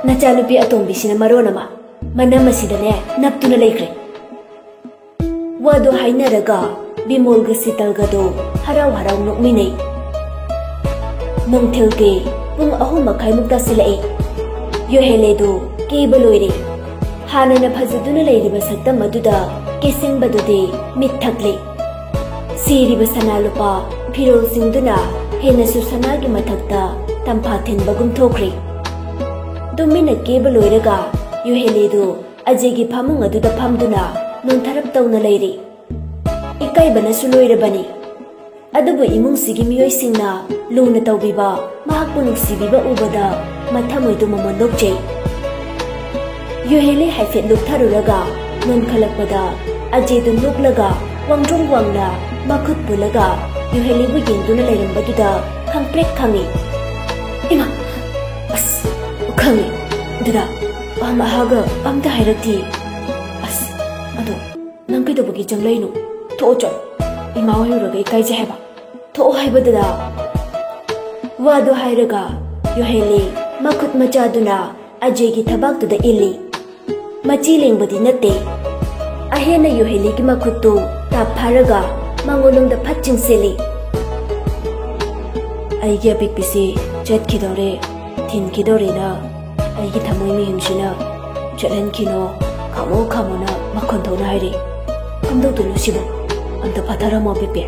ꯅꯆꯥꯅꯨꯄꯤ ꯑꯇꯣꯝꯕꯤꯁꯤꯅ ꯃꯔꯣꯟ ꯑꯃ ꯃꯅꯝ ꯑꯁꯤꯗꯅꯦ ꯅꯞꯇꯨꯅ ꯂꯩꯈ꯭ꯔꯦ꯫ ꯋꯥꯗꯨ ꯍꯥꯏꯅꯔꯒ ꯕꯤꯃꯣꯜꯒ ꯁꯤꯇꯜꯒꯗꯨ ꯍꯔꯥꯎ ꯍꯔꯥꯎ ꯅꯣꯛꯃꯤꯟꯅꯩ꯫ ꯅꯨꯡꯊꯤꯜꯒꯤ ꯄꯨꯡ ꯑꯍꯨꯝ ꯃꯈꯥꯏꯃꯨꯛ ꯇꯥꯁꯤꯜꯂꯛꯏ꯫ ꯌꯣꯍꯦꯂꯦꯗꯨ ꯀꯦꯕ ꯂꯣꯏꯔꯦ꯫ ꯍꯥꯟꯅꯅ ꯐꯖꯗꯨꯅ ꯂꯩꯔꯤꯕ ꯁꯛꯇꯝ ꯑꯗꯨꯗ ꯀꯦꯁꯤꯟꯕꯗꯨꯗꯤ ꯃꯤꯠ ꯊꯛꯂꯤ꯫ ꯁꯤꯔꯤꯕ ꯁꯅꯥ ꯂꯨꯄꯥ ꯐꯤꯔꯣꯜꯁꯤꯡꯗꯨꯅ ꯍꯦꯟꯅꯁꯨ ꯁꯅꯥꯒꯤ ꯃꯊꯛꯇ ꯇꯝꯐꯥ ꯊꯤꯟꯕꯒꯨꯝ ꯊꯣꯛꯈ꯭ꯔꯦ꯫ ꯇꯨꯃꯤꯟꯅ ꯀꯦꯕ ꯂꯣꯏꯔꯒ ꯌꯨꯍꯦꯂꯤꯗꯨ ꯑꯖꯦꯒꯤ ꯐꯃꯨꯡ ꯑꯗꯨꯗ ꯐꯝꯗꯨꯅ ꯅꯣꯟꯊꯔꯞ ꯇꯧꯅ ꯂꯩꯔꯤ꯫ ꯏꯀꯥꯏꯕꯅꯁꯨ ꯂꯣꯏꯔꯕꯅꯤ꯫ ꯑꯗꯨꯕꯨ ꯏꯃꯨꯡꯁꯤꯒꯤ ꯃꯤꯑꯣꯏꯁꯤꯡꯅ ꯂꯨꯅ ꯇꯧꯕꯤꯕ, ꯃꯍꯥꯛꯄꯨ ꯅꯨꯡꯁꯤꯕꯤꯕ ꯎꯕꯗ ꯃꯊꯃꯣꯏꯗꯨ ꯃꯃꯣꯟ ꯅꯣꯛꯆꯩ꯫ ꯌꯨꯍꯦꯂꯤ ꯍꯥꯏꯐꯦꯠ ꯂꯨꯞꯊꯔꯨꯔꯒ ꯅꯣꯟꯈꯠꯂꯛꯄꯗ ꯑꯖꯦꯗꯨ ꯅꯣꯛꯂꯒ ꯋꯥꯡꯗ꯭ꯔꯣꯡ ꯋꯥꯡꯅ ꯃꯈꯨꯠ ꯄꯨꯜꯂꯒ ꯌꯨꯍꯦꯂꯤꯕꯨ ꯌꯦꯡꯗꯨꯅ ꯂꯩꯔꯝꯕꯗꯨꯗ ꯈꯪꯄ꯭ꯔꯦꯛ ꯈꯪꯉꯤ꯫ ꯏꯃꯥ! ꯑꯁ! ꯈꯪꯉꯤ꯫ ꯗꯗꯥ, ꯑꯍꯝ ꯑꯍꯥꯒ ꯑꯝꯇ ꯍꯥꯏꯔꯛꯇꯦ꯫ ꯑꯁ! ꯑꯗꯣ ꯅꯪ ꯀꯩꯗꯧꯕꯒꯤ ꯆꯪꯂꯛꯏꯅꯣ? ꯊꯣꯛꯑꯣ ꯆꯠꯂꯣ꯫ ꯏꯃꯥ ꯍꯣꯏ ꯎꯔꯒ ꯏꯀꯥꯏꯖꯩ ꯍꯥꯏꯕ꯫ ꯊꯣꯛꯑꯣ ꯍꯥꯏꯕꯗꯨꯗ꯫ ꯋꯥꯗꯨ ꯍꯥꯏꯔꯒ ꯌꯣꯍꯦꯂꯤ ꯃꯈꯨꯠ ꯃꯆꯥꯗꯨꯅ ꯑꯖꯦꯒꯤ ꯊꯕꯥꯛꯇꯨꯗ ꯏꯜꯂꯤ꯫ ꯃꯆꯤ ꯂꯦꯡꯕꯗꯤ ꯅꯠꯇꯦ꯫ ꯑꯍꯦꯟꯅ ꯌꯣꯍꯦꯂꯤꯒꯤ ꯃꯈꯨꯠꯇꯨ ꯇꯥꯞ ꯐꯥꯔꯒ ꯃꯉꯣꯟꯂꯣꯝꯗ ꯐꯠ ꯆꯤꯡꯁꯤꯜꯂꯤ꯫ ꯑꯩꯒꯤ ꯑꯄꯤꯛꯄꯤꯁꯤ ꯆꯠꯈꯤꯗꯧꯔꯦ, ꯊꯤꯟꯈꯤꯗꯧꯔꯦꯅ ꯑꯩꯒꯤ ꯊꯃꯣꯏ ꯃꯤꯍꯨꯟꯁꯤꯅ ꯆꯠꯍꯟꯈꯤꯅꯣ, ꯈꯥꯝꯃꯣ ꯈꯥꯝꯃꯣꯅ ꯃꯈꯣꯟ ꯊꯣꯛꯅ ꯍꯥꯏꯔꯤ꯫ ꯀꯝꯗꯧꯗꯣꯏꯅꯣ ꯁꯤꯕꯨ? ꯑꯝꯇ ꯐꯥꯊꯔꯝꯃꯣ ꯄꯤꯄꯤ꯫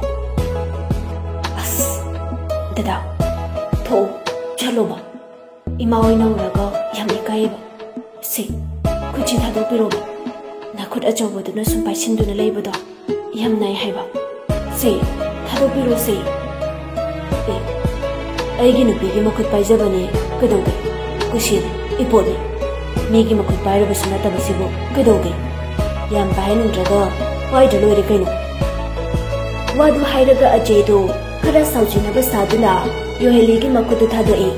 ꯑꯁ, ꯗꯗꯥ, ꯊꯣꯛꯎ, ꯆꯠꯂꯣꯕ꯫ ꯏꯃꯥ ꯍꯣꯏꯅ ꯎꯔꯒ ꯌꯥꯝ ꯏꯀꯥꯏꯌꯦꯕ꯫ ꯁꯦ, ꯈꯨꯠꯁꯤ ꯊꯥꯗꯣꯛꯄꯤꯔꯣꯕ꯫ ꯅꯈꯨꯠ ꯑꯆꯧꯕꯗꯨꯅ ꯁꯨꯝ ꯄꯥꯏꯁꯤꯟꯗꯨꯅ ꯂꯩꯕꯗꯣ ꯌꯥꯝ ꯅꯥꯏ ꯍꯥꯏꯕ꯫ ꯁꯦ, ꯊꯥꯗꯣꯛꯄꯤꯔꯣ ꯁꯦ꯫ ꯑꯦ, ꯑꯩꯒꯤ ꯅꯨꯄꯤꯒꯤ ꯃꯈꯨꯠ ꯄꯥꯏꯖꯕꯅꯦ, ꯀꯩꯗꯧꯒꯦ? ꯀꯨꯁꯤꯅꯤ, ꯏꯄꯣꯠꯅꯤ꯫ ꯃꯤꯒꯤ ꯃꯈꯨꯠ ꯄꯥꯏꯔꯕꯁꯨ ꯅꯠꯇꯕꯁꯤꯕꯨ ꯀꯩꯗꯧꯒꯦ? ꯌꯥꯝ ꯄꯥꯏꯍꯟꯅꯤꯡꯗ꯭ꯔꯒ ꯄꯥꯏꯗ꯭ꯔ ꯂꯣꯏꯔꯦ ꯀꯩꯅꯣ꯫ ꯋꯥꯗꯨ ꯍꯥꯏꯔꯒ ꯑꯖꯦꯗꯨ ꯈꯔ ꯁꯥꯎꯖꯤꯟꯅꯕ ꯁꯥꯗꯨꯅ ꯌꯨꯍꯦꯂꯤꯒꯤ ꯃꯈꯨꯠꯇꯨ ꯊꯥꯗꯣꯛꯏ꯫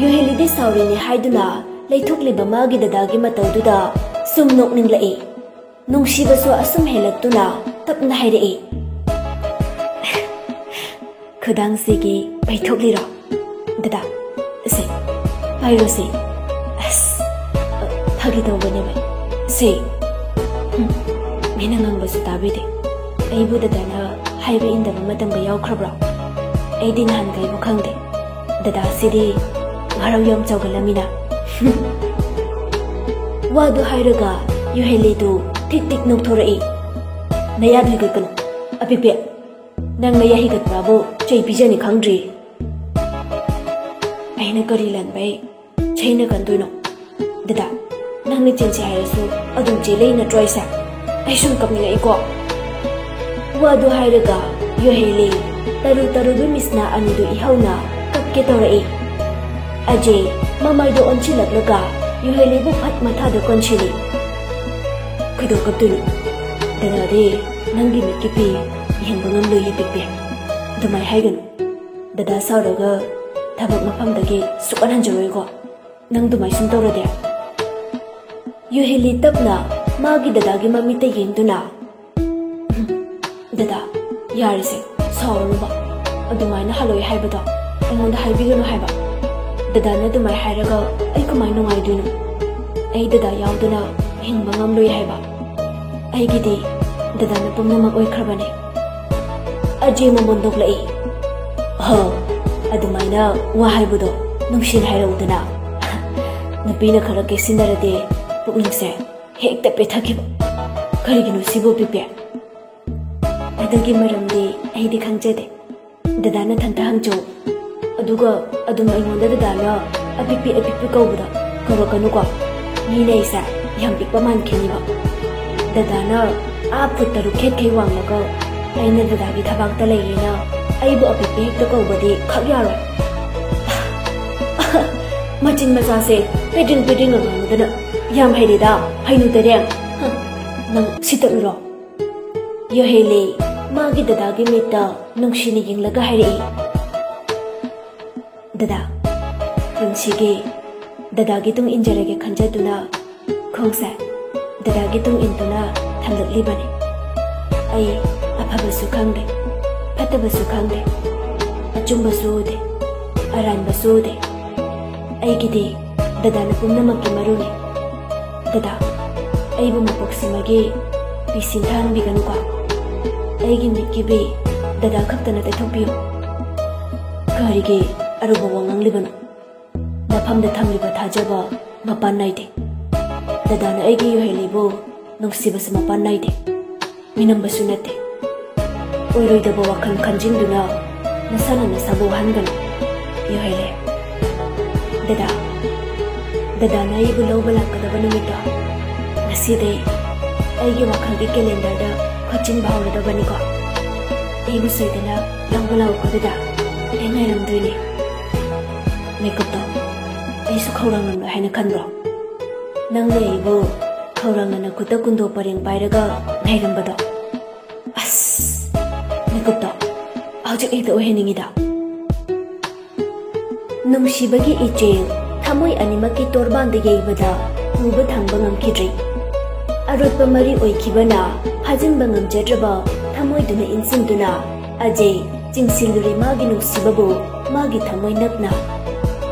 ꯌꯨꯍꯦꯂꯤꯗꯤ ꯁꯥꯎꯔꯤꯅꯤ ꯍꯥꯏꯗꯨꯅ ꯂꯩꯊꯣꯛꯂꯤꯕ ꯃꯥꯒꯤ ꯗꯗꯥꯒꯤ ꯃꯇꯧꯗꯨꯗ ꯁꯨꯝ ꯅꯣꯛꯅꯤꯡꯂꯛꯏ꯫ ꯅꯨꯡꯁꯤꯕꯁꯨ ꯑꯁꯨꯝ ꯍꯦꯜꯂꯛꯇꯨꯅ ꯇꯞꯅ ꯍꯥꯏꯔꯛꯏ, "ꯈꯨꯗꯥꯡꯁꯤꯒꯤ ꯄꯩꯊꯣꯛꯂꯤꯔꯣ? ꯗꯗꯥ, ꯁꯦ, ꯄꯥꯏꯔꯣ ꯁꯦ꯫ ꯑꯁ, ꯐꯥꯒꯤ ꯇꯧꯕꯅꯦꯕ꯫ ꯁꯦ, ꯍꯨꯝ, ꯃꯤꯅ ꯉꯥꯡꯕꯁꯨ ꯇꯥꯕꯤꯗꯦ꯫ ꯑꯩꯕꯨ ꯗꯗꯥꯅ ꯍꯥꯏꯕ ꯏꯟꯗꯕ ꯃꯇꯝꯒ ꯌꯥꯎꯈ꯭ꯔꯕ꯭ꯔꯣ? ꯑꯩꯗꯤ ꯅꯍꯥꯟꯈꯩꯕꯨ ꯈꯪꯗꯦ꯫ ꯗꯗꯥꯁꯤꯗꯤ ꯉꯥꯔꯧ ꯌꯥꯝ ꯆꯥꯎꯒꯜꯂꯝꯃꯤꯅ꯫" ꯋꯥꯗꯨ ꯍꯥꯏꯔꯒ ꯌꯨꯍꯦꯂꯤꯗꯨ ꯊꯤꯛ ꯊꯤꯛ ꯅꯣꯛꯊꯣꯔꯛꯏ꯫ "ꯅꯌꯥ ꯍꯤꯒꯠꯀꯅꯨ, ꯑꯄꯤꯛꯄꯤ꯫ ꯅꯪ ꯅꯌꯥ ꯍꯤꯒꯠꯄꯕꯨ ꯆꯩ ꯄꯤꯖꯅꯤ ꯈꯪꯗ꯭ꯔꯤ꯫ ꯑꯩꯅ ꯀꯔꯤ ꯂꯥꯟꯕꯩ ꯆꯩꯅ ꯀꯟꯗꯣꯏꯅꯣ? ꯗꯗꯥ, ꯅꯪꯅ ꯆꯦꯟꯁꯦ ꯍꯥꯏꯔꯁꯨ ꯑꯗꯨꯝ ꯆꯦꯜꯂꯛꯏ ꯅꯠꯇ꯭ꯔꯣ ꯑꯩꯁꯦ? ꯑꯩ ꯁꯨꯝ ꯀꯞꯅꯤꯡꯉꯛꯏꯀꯣ꯫" ꯋꯥꯗꯨ ꯍꯥꯏꯔꯒ ꯌꯨꯍꯦꯂꯤ ꯇꯔꯨ ꯇꯔꯨꯕꯤ ꯃꯤꯁꯅꯥ ꯑꯅꯤꯗꯨ ꯏꯍꯧꯅ ꯀꯞꯀꯦ ꯇꯧꯔꯛꯏ꯫ ꯑꯖꯦ ꯃꯃꯥꯏꯗꯨ ꯑꯣꯟꯁꯤꯜꯂꯛꯂꯒ ꯌꯨꯍꯦꯂꯤꯕꯨ ꯐꯠ ꯃꯊꯥꯗ ꯀꯣꯟꯁꯤꯜꯂꯤ꯫ "ꯀꯩꯗꯧ ꯀꯞꯇꯣꯏꯅꯣ? ꯗꯗꯥꯗꯤ ꯅꯪꯒꯤ ꯃꯤꯠꯀꯤ ꯄꯤ ꯌꯦꯡꯕ ꯉꯝꯂꯣꯏꯌꯦ ꯄꯤꯛꯄꯤ꯫ ꯑꯗꯨꯃꯥꯏ ꯍꯥꯏꯒꯅꯨ꯫ ꯗꯗꯥ ꯁꯥꯎꯔꯒ ꯊꯕꯛ ꯃꯐꯝꯗꯒꯤ ꯁꯨꯛꯍꯟ ꯍꯟꯖꯔꯣꯏꯀꯣ, ꯅꯪ ꯑꯗꯨꯃꯥꯏ ꯁꯨꯝ ꯇꯧꯔꯗꯤ꯫" ꯌꯨꯍꯦꯂꯤ ꯇꯞꯅ ꯃꯥꯒꯤ ꯗꯗꯥꯒꯤ ꯃꯃꯤꯠꯇ ꯌꯦꯡꯗꯨꯅ, "ꯗꯗꯥ, ꯌꯥꯔꯦꯁꯦ, ꯁꯥꯎꯔꯅꯨꯕ꯫ ꯑꯗꯨꯃꯥꯏꯅ ꯍꯜꯂꯣꯏ ꯍꯥꯏꯕꯗꯣ ꯑꯩꯉꯣꯟꯗ ꯍꯥꯏꯕꯤꯒꯅꯨ ꯍꯥꯏꯕ꯫ ꯗꯗꯥꯅ ꯑꯗꯨꯃꯥꯏ ꯍꯥꯏꯔꯒ ꯑꯩ ꯀꯃꯥꯏ ꯅꯨꯡꯉꯥꯏꯗꯣꯏꯅꯣ? ꯑꯩ ꯗꯗꯥ ꯌꯥꯎꯗꯅ ꯍꯤꯡꯕ ꯉꯝꯂꯣꯏ ꯍꯥꯏꯕ꯫ ꯑꯩꯒꯤꯗꯤ ꯗꯗꯥꯅ ꯄꯨꯝꯅꯃꯛ ꯑꯣꯏꯈ꯭ꯔꯕꯅꯦ꯫" ꯑꯖꯦ ꯃꯃꯣꯟ ꯅꯣꯛꯂꯛꯏ꯫ "ꯑꯍꯣ, ꯑꯗꯨꯃꯥꯏꯅ ꯋꯥ ꯍꯥꯏꯕꯗꯣ ꯅꯨꯡꯁꯤꯅ ꯍꯥꯏꯔꯛꯎꯗꯅ꯫ ꯅꯨꯄꯤꯅ ꯈꯔ ꯀꯦꯁꯤꯟꯅꯔꯗꯤ ꯄꯨꯛꯅꯤꯡꯁꯦ ꯍꯦꯛꯇ ꯄꯦꯊꯈꯤꯕ꯫ ꯀꯔꯤꯒꯤꯅꯣ ꯁꯤꯕꯨ ꯄꯤꯄꯦ?" "ꯑꯗꯨꯒꯤ ꯃꯔꯝꯗꯤ ꯑꯩꯗꯤ ꯈꯪꯖꯗꯦ꯫ ꯗꯗꯥ ꯅꯊꯟꯇ ꯍꯪꯖꯧ꯫ ꯑꯗꯨꯒ ꯑꯗꯨꯝ ꯑꯩꯉꯣꯟꯗ ꯗꯗꯥꯅ ꯑꯄꯤꯛꯄꯤ ꯑꯄꯤꯛꯄꯤ ꯀꯧꯕꯗ ꯀꯧꯔꯛꯀꯅꯨꯀꯣ꯫ ꯃꯤꯅ ꯑꯩꯁꯦ ꯌꯥꯝ ꯄꯤꯛꯄ ꯃꯥꯟꯈꯤꯅꯤꯕ꯫ ꯗꯗꯥꯅ ꯑꯥ ꯐꯨꯠ ꯇꯔꯨꯛ ꯈꯦꯠꯈꯩ ꯋꯥꯡꯂꯒ ꯑꯩꯅ ꯗꯗꯥꯒꯤ ꯊꯕꯥꯛꯇ ꯂꯩꯌꯦꯅ ꯑꯩꯕꯨ ꯑꯄꯤꯛꯄꯤ ꯍꯦꯛꯇ ꯀꯧꯕꯗꯤ ꯈꯛ ꯌꯥꯔꯣꯏ꯫ ꯃꯆꯤꯟ ꯃꯆꯥꯁꯦ ꯄꯤꯗ꯭ꯔꯤꯡ ꯄꯤꯗ꯭ꯔꯤꯡ ꯉꯥꯡꯗꯅ ꯌꯥꯝ ꯍꯩꯔꯦꯗ, ꯍꯩꯅꯨ ꯇꯔꯦꯡ꯫ ꯍ, ꯅꯪ ꯁꯤꯇꯠꯂꯨꯔꯣ꯫ ꯌꯣꯍꯦꯂꯤ ꯃꯥꯒꯤ ꯗꯗꯥꯒꯤ ꯃꯤꯠꯇ ꯅꯨꯡꯁꯤꯅ ꯌꯦꯡꯂꯒ ꯍꯥꯏꯔꯛꯏ, "ꯗꯗꯥ, ꯄꯨꯟꯁꯤꯒꯤ ꯗꯗꯥꯒꯤ ꯇꯨꯡ ꯏꯟꯖꯔꯒꯦ ꯈꯟꯖꯗꯨꯅ ꯈꯣꯡꯁꯦ ꯗꯗꯥꯒꯤ ꯇꯨꯡ ꯏꯟꯗꯨꯅ ꯊꯥꯡꯒꯠꯂꯤꯕꯅꯤ꯫ ꯑꯩ ꯑꯐꯕꯁꯨ ꯈꯪꯗꯦ, ꯐꯠꯇꯕꯁꯨ ꯈꯪꯗꯦ, ꯑꯆꯨꯝꯕꯁꯨ ꯎꯗꯦ, ꯑꯔꯥꯟꯕꯁꯨ ꯎꯗꯦ꯫ ꯑꯩꯒꯤꯗꯤ ꯗꯗꯥꯅ ꯄꯨꯝꯅꯃꯛꯀꯤ ꯃꯔꯨꯅꯤ꯫ ꯗꯗꯥ, ꯑꯩꯕꯨ ꯃꯄꯣꯛꯁꯤꯃꯒꯤ ꯄꯤ ꯁꯤꯟꯊꯍꯟꯕꯤꯒꯅꯨꯀꯣ꯫ ꯑꯩꯒꯤ ꯃꯤꯠꯀꯤ ꯕꯤ ꯗꯗꯥ ꯈꯛꯇꯅ ꯇꯩꯊꯣꯛꯄꯤꯌꯨ꯫" "ꯀꯔꯤꯒꯤ ꯑꯔꯨꯕ ꯋꯥ ꯉꯥꯡꯂꯤꯕꯅꯣ? ꯅꯐꯝꯗ ꯊꯝꯂꯤꯕ ꯊꯥꯖꯕ ꯃꯄꯥꯟ ꯅꯥꯏꯗꯦ꯫ ꯗꯗꯥꯅ ꯑꯩꯒꯤ ꯌꯨꯍꯦꯂꯤꯕꯨ ꯅꯨꯡꯁꯤꯕꯁꯨ ꯃꯄꯥꯟ ꯅꯥꯏꯗꯦ, ꯃꯤꯅꯝꯕꯁꯨ ꯅꯠꯇꯦ꯫ ꯑꯣꯏꯔꯣꯏꯗꯕ ꯋꯥꯈꯜ ꯈꯟꯖꯤꯟꯗꯨꯅ ꯅꯁꯥꯅ ꯅꯁꯥꯕꯨ ꯋꯥꯍꯟꯒꯅꯨ, ꯌꯨꯍꯦꯂꯤ꯫ ꯗꯗꯥ, ꯗꯗꯥꯅ ꯑꯩꯕꯨ ꯂꯧꯕ ꯂꯥꯛꯀꯗꯕ ꯅꯨꯃꯤꯠꯇꯣ ꯉꯁꯤꯗꯩ ꯑꯩꯒꯤ ꯋꯥꯈꯜꯒꯤ ꯀꯦꯂꯦꯟꯗꯔꯗ ꯈꯣꯠꯆꯤꯟꯕ ꯍꯧꯔꯗꯕꯅꯤꯀꯣ꯫ ꯑꯩꯕꯨ ꯁꯣꯏꯗꯅ ꯂꯧꯕ ꯂꯥꯛꯎꯀꯣ ꯗꯗꯥ, ꯑꯩ ꯉꯥꯏꯔꯝꯗꯣꯏꯅꯦ꯫" ꯃꯤꯀꯨꯞꯇꯣ ꯑꯩꯁꯨ ꯈꯧꯔꯥꯡꯂꯝꯂꯣꯏ ꯍꯥꯏꯅ ꯈꯟꯕ꯭ꯔꯣ? ꯅꯪꯅ ꯑꯩꯕꯨ ꯈꯧꯔꯥꯡꯅ ꯅꯈꯨꯠꯇ ꯀꯨꯟꯗꯣ ꯄꯔꯦꯡ ꯄꯥꯏꯔꯒ ꯉꯥꯏꯔꯝꯕꯗꯣ꯫ ꯑꯁ, ꯃꯤꯀꯨꯞꯇꯣ ꯍꯧꯖꯤꯛ ꯍꯦꯛꯇ ꯑꯣꯏꯍꯟꯅꯤꯡꯉꯤꯗ꯫ ꯅꯨꯡꯁꯤꯕꯒꯤ ꯏꯆꯦꯜ ꯊꯃꯣꯏ ꯑꯅꯤꯃꯛꯀꯤ ꯇꯣꯔꯕꯥꯟꯗ ꯌꯩꯕꯗ ꯄꯨꯕ ꯊꯥꯡꯕ ꯉꯝꯈꯤꯗ꯭ꯔꯤ꯫ ꯑꯔꯣꯠꯄ ꯃꯔꯤ ꯑꯣꯏꯈꯤꯕꯅ ꯐꯥꯖꯤꯟꯕ ꯉꯝꯖꯗ꯭ꯔꯕ ꯊꯃꯣꯏꯗꯨꯅ ꯏꯟꯁꯤꯟꯗꯨꯅ ꯑꯖꯦ ꯆꯤꯡꯁꯤꯜꯂꯨꯔꯦ ꯃꯥꯒꯤ ꯅꯨꯡꯁꯤꯕꯕꯨ ꯃꯥꯒꯤ ꯊꯃꯣꯏ ꯅꯛꯅ꯫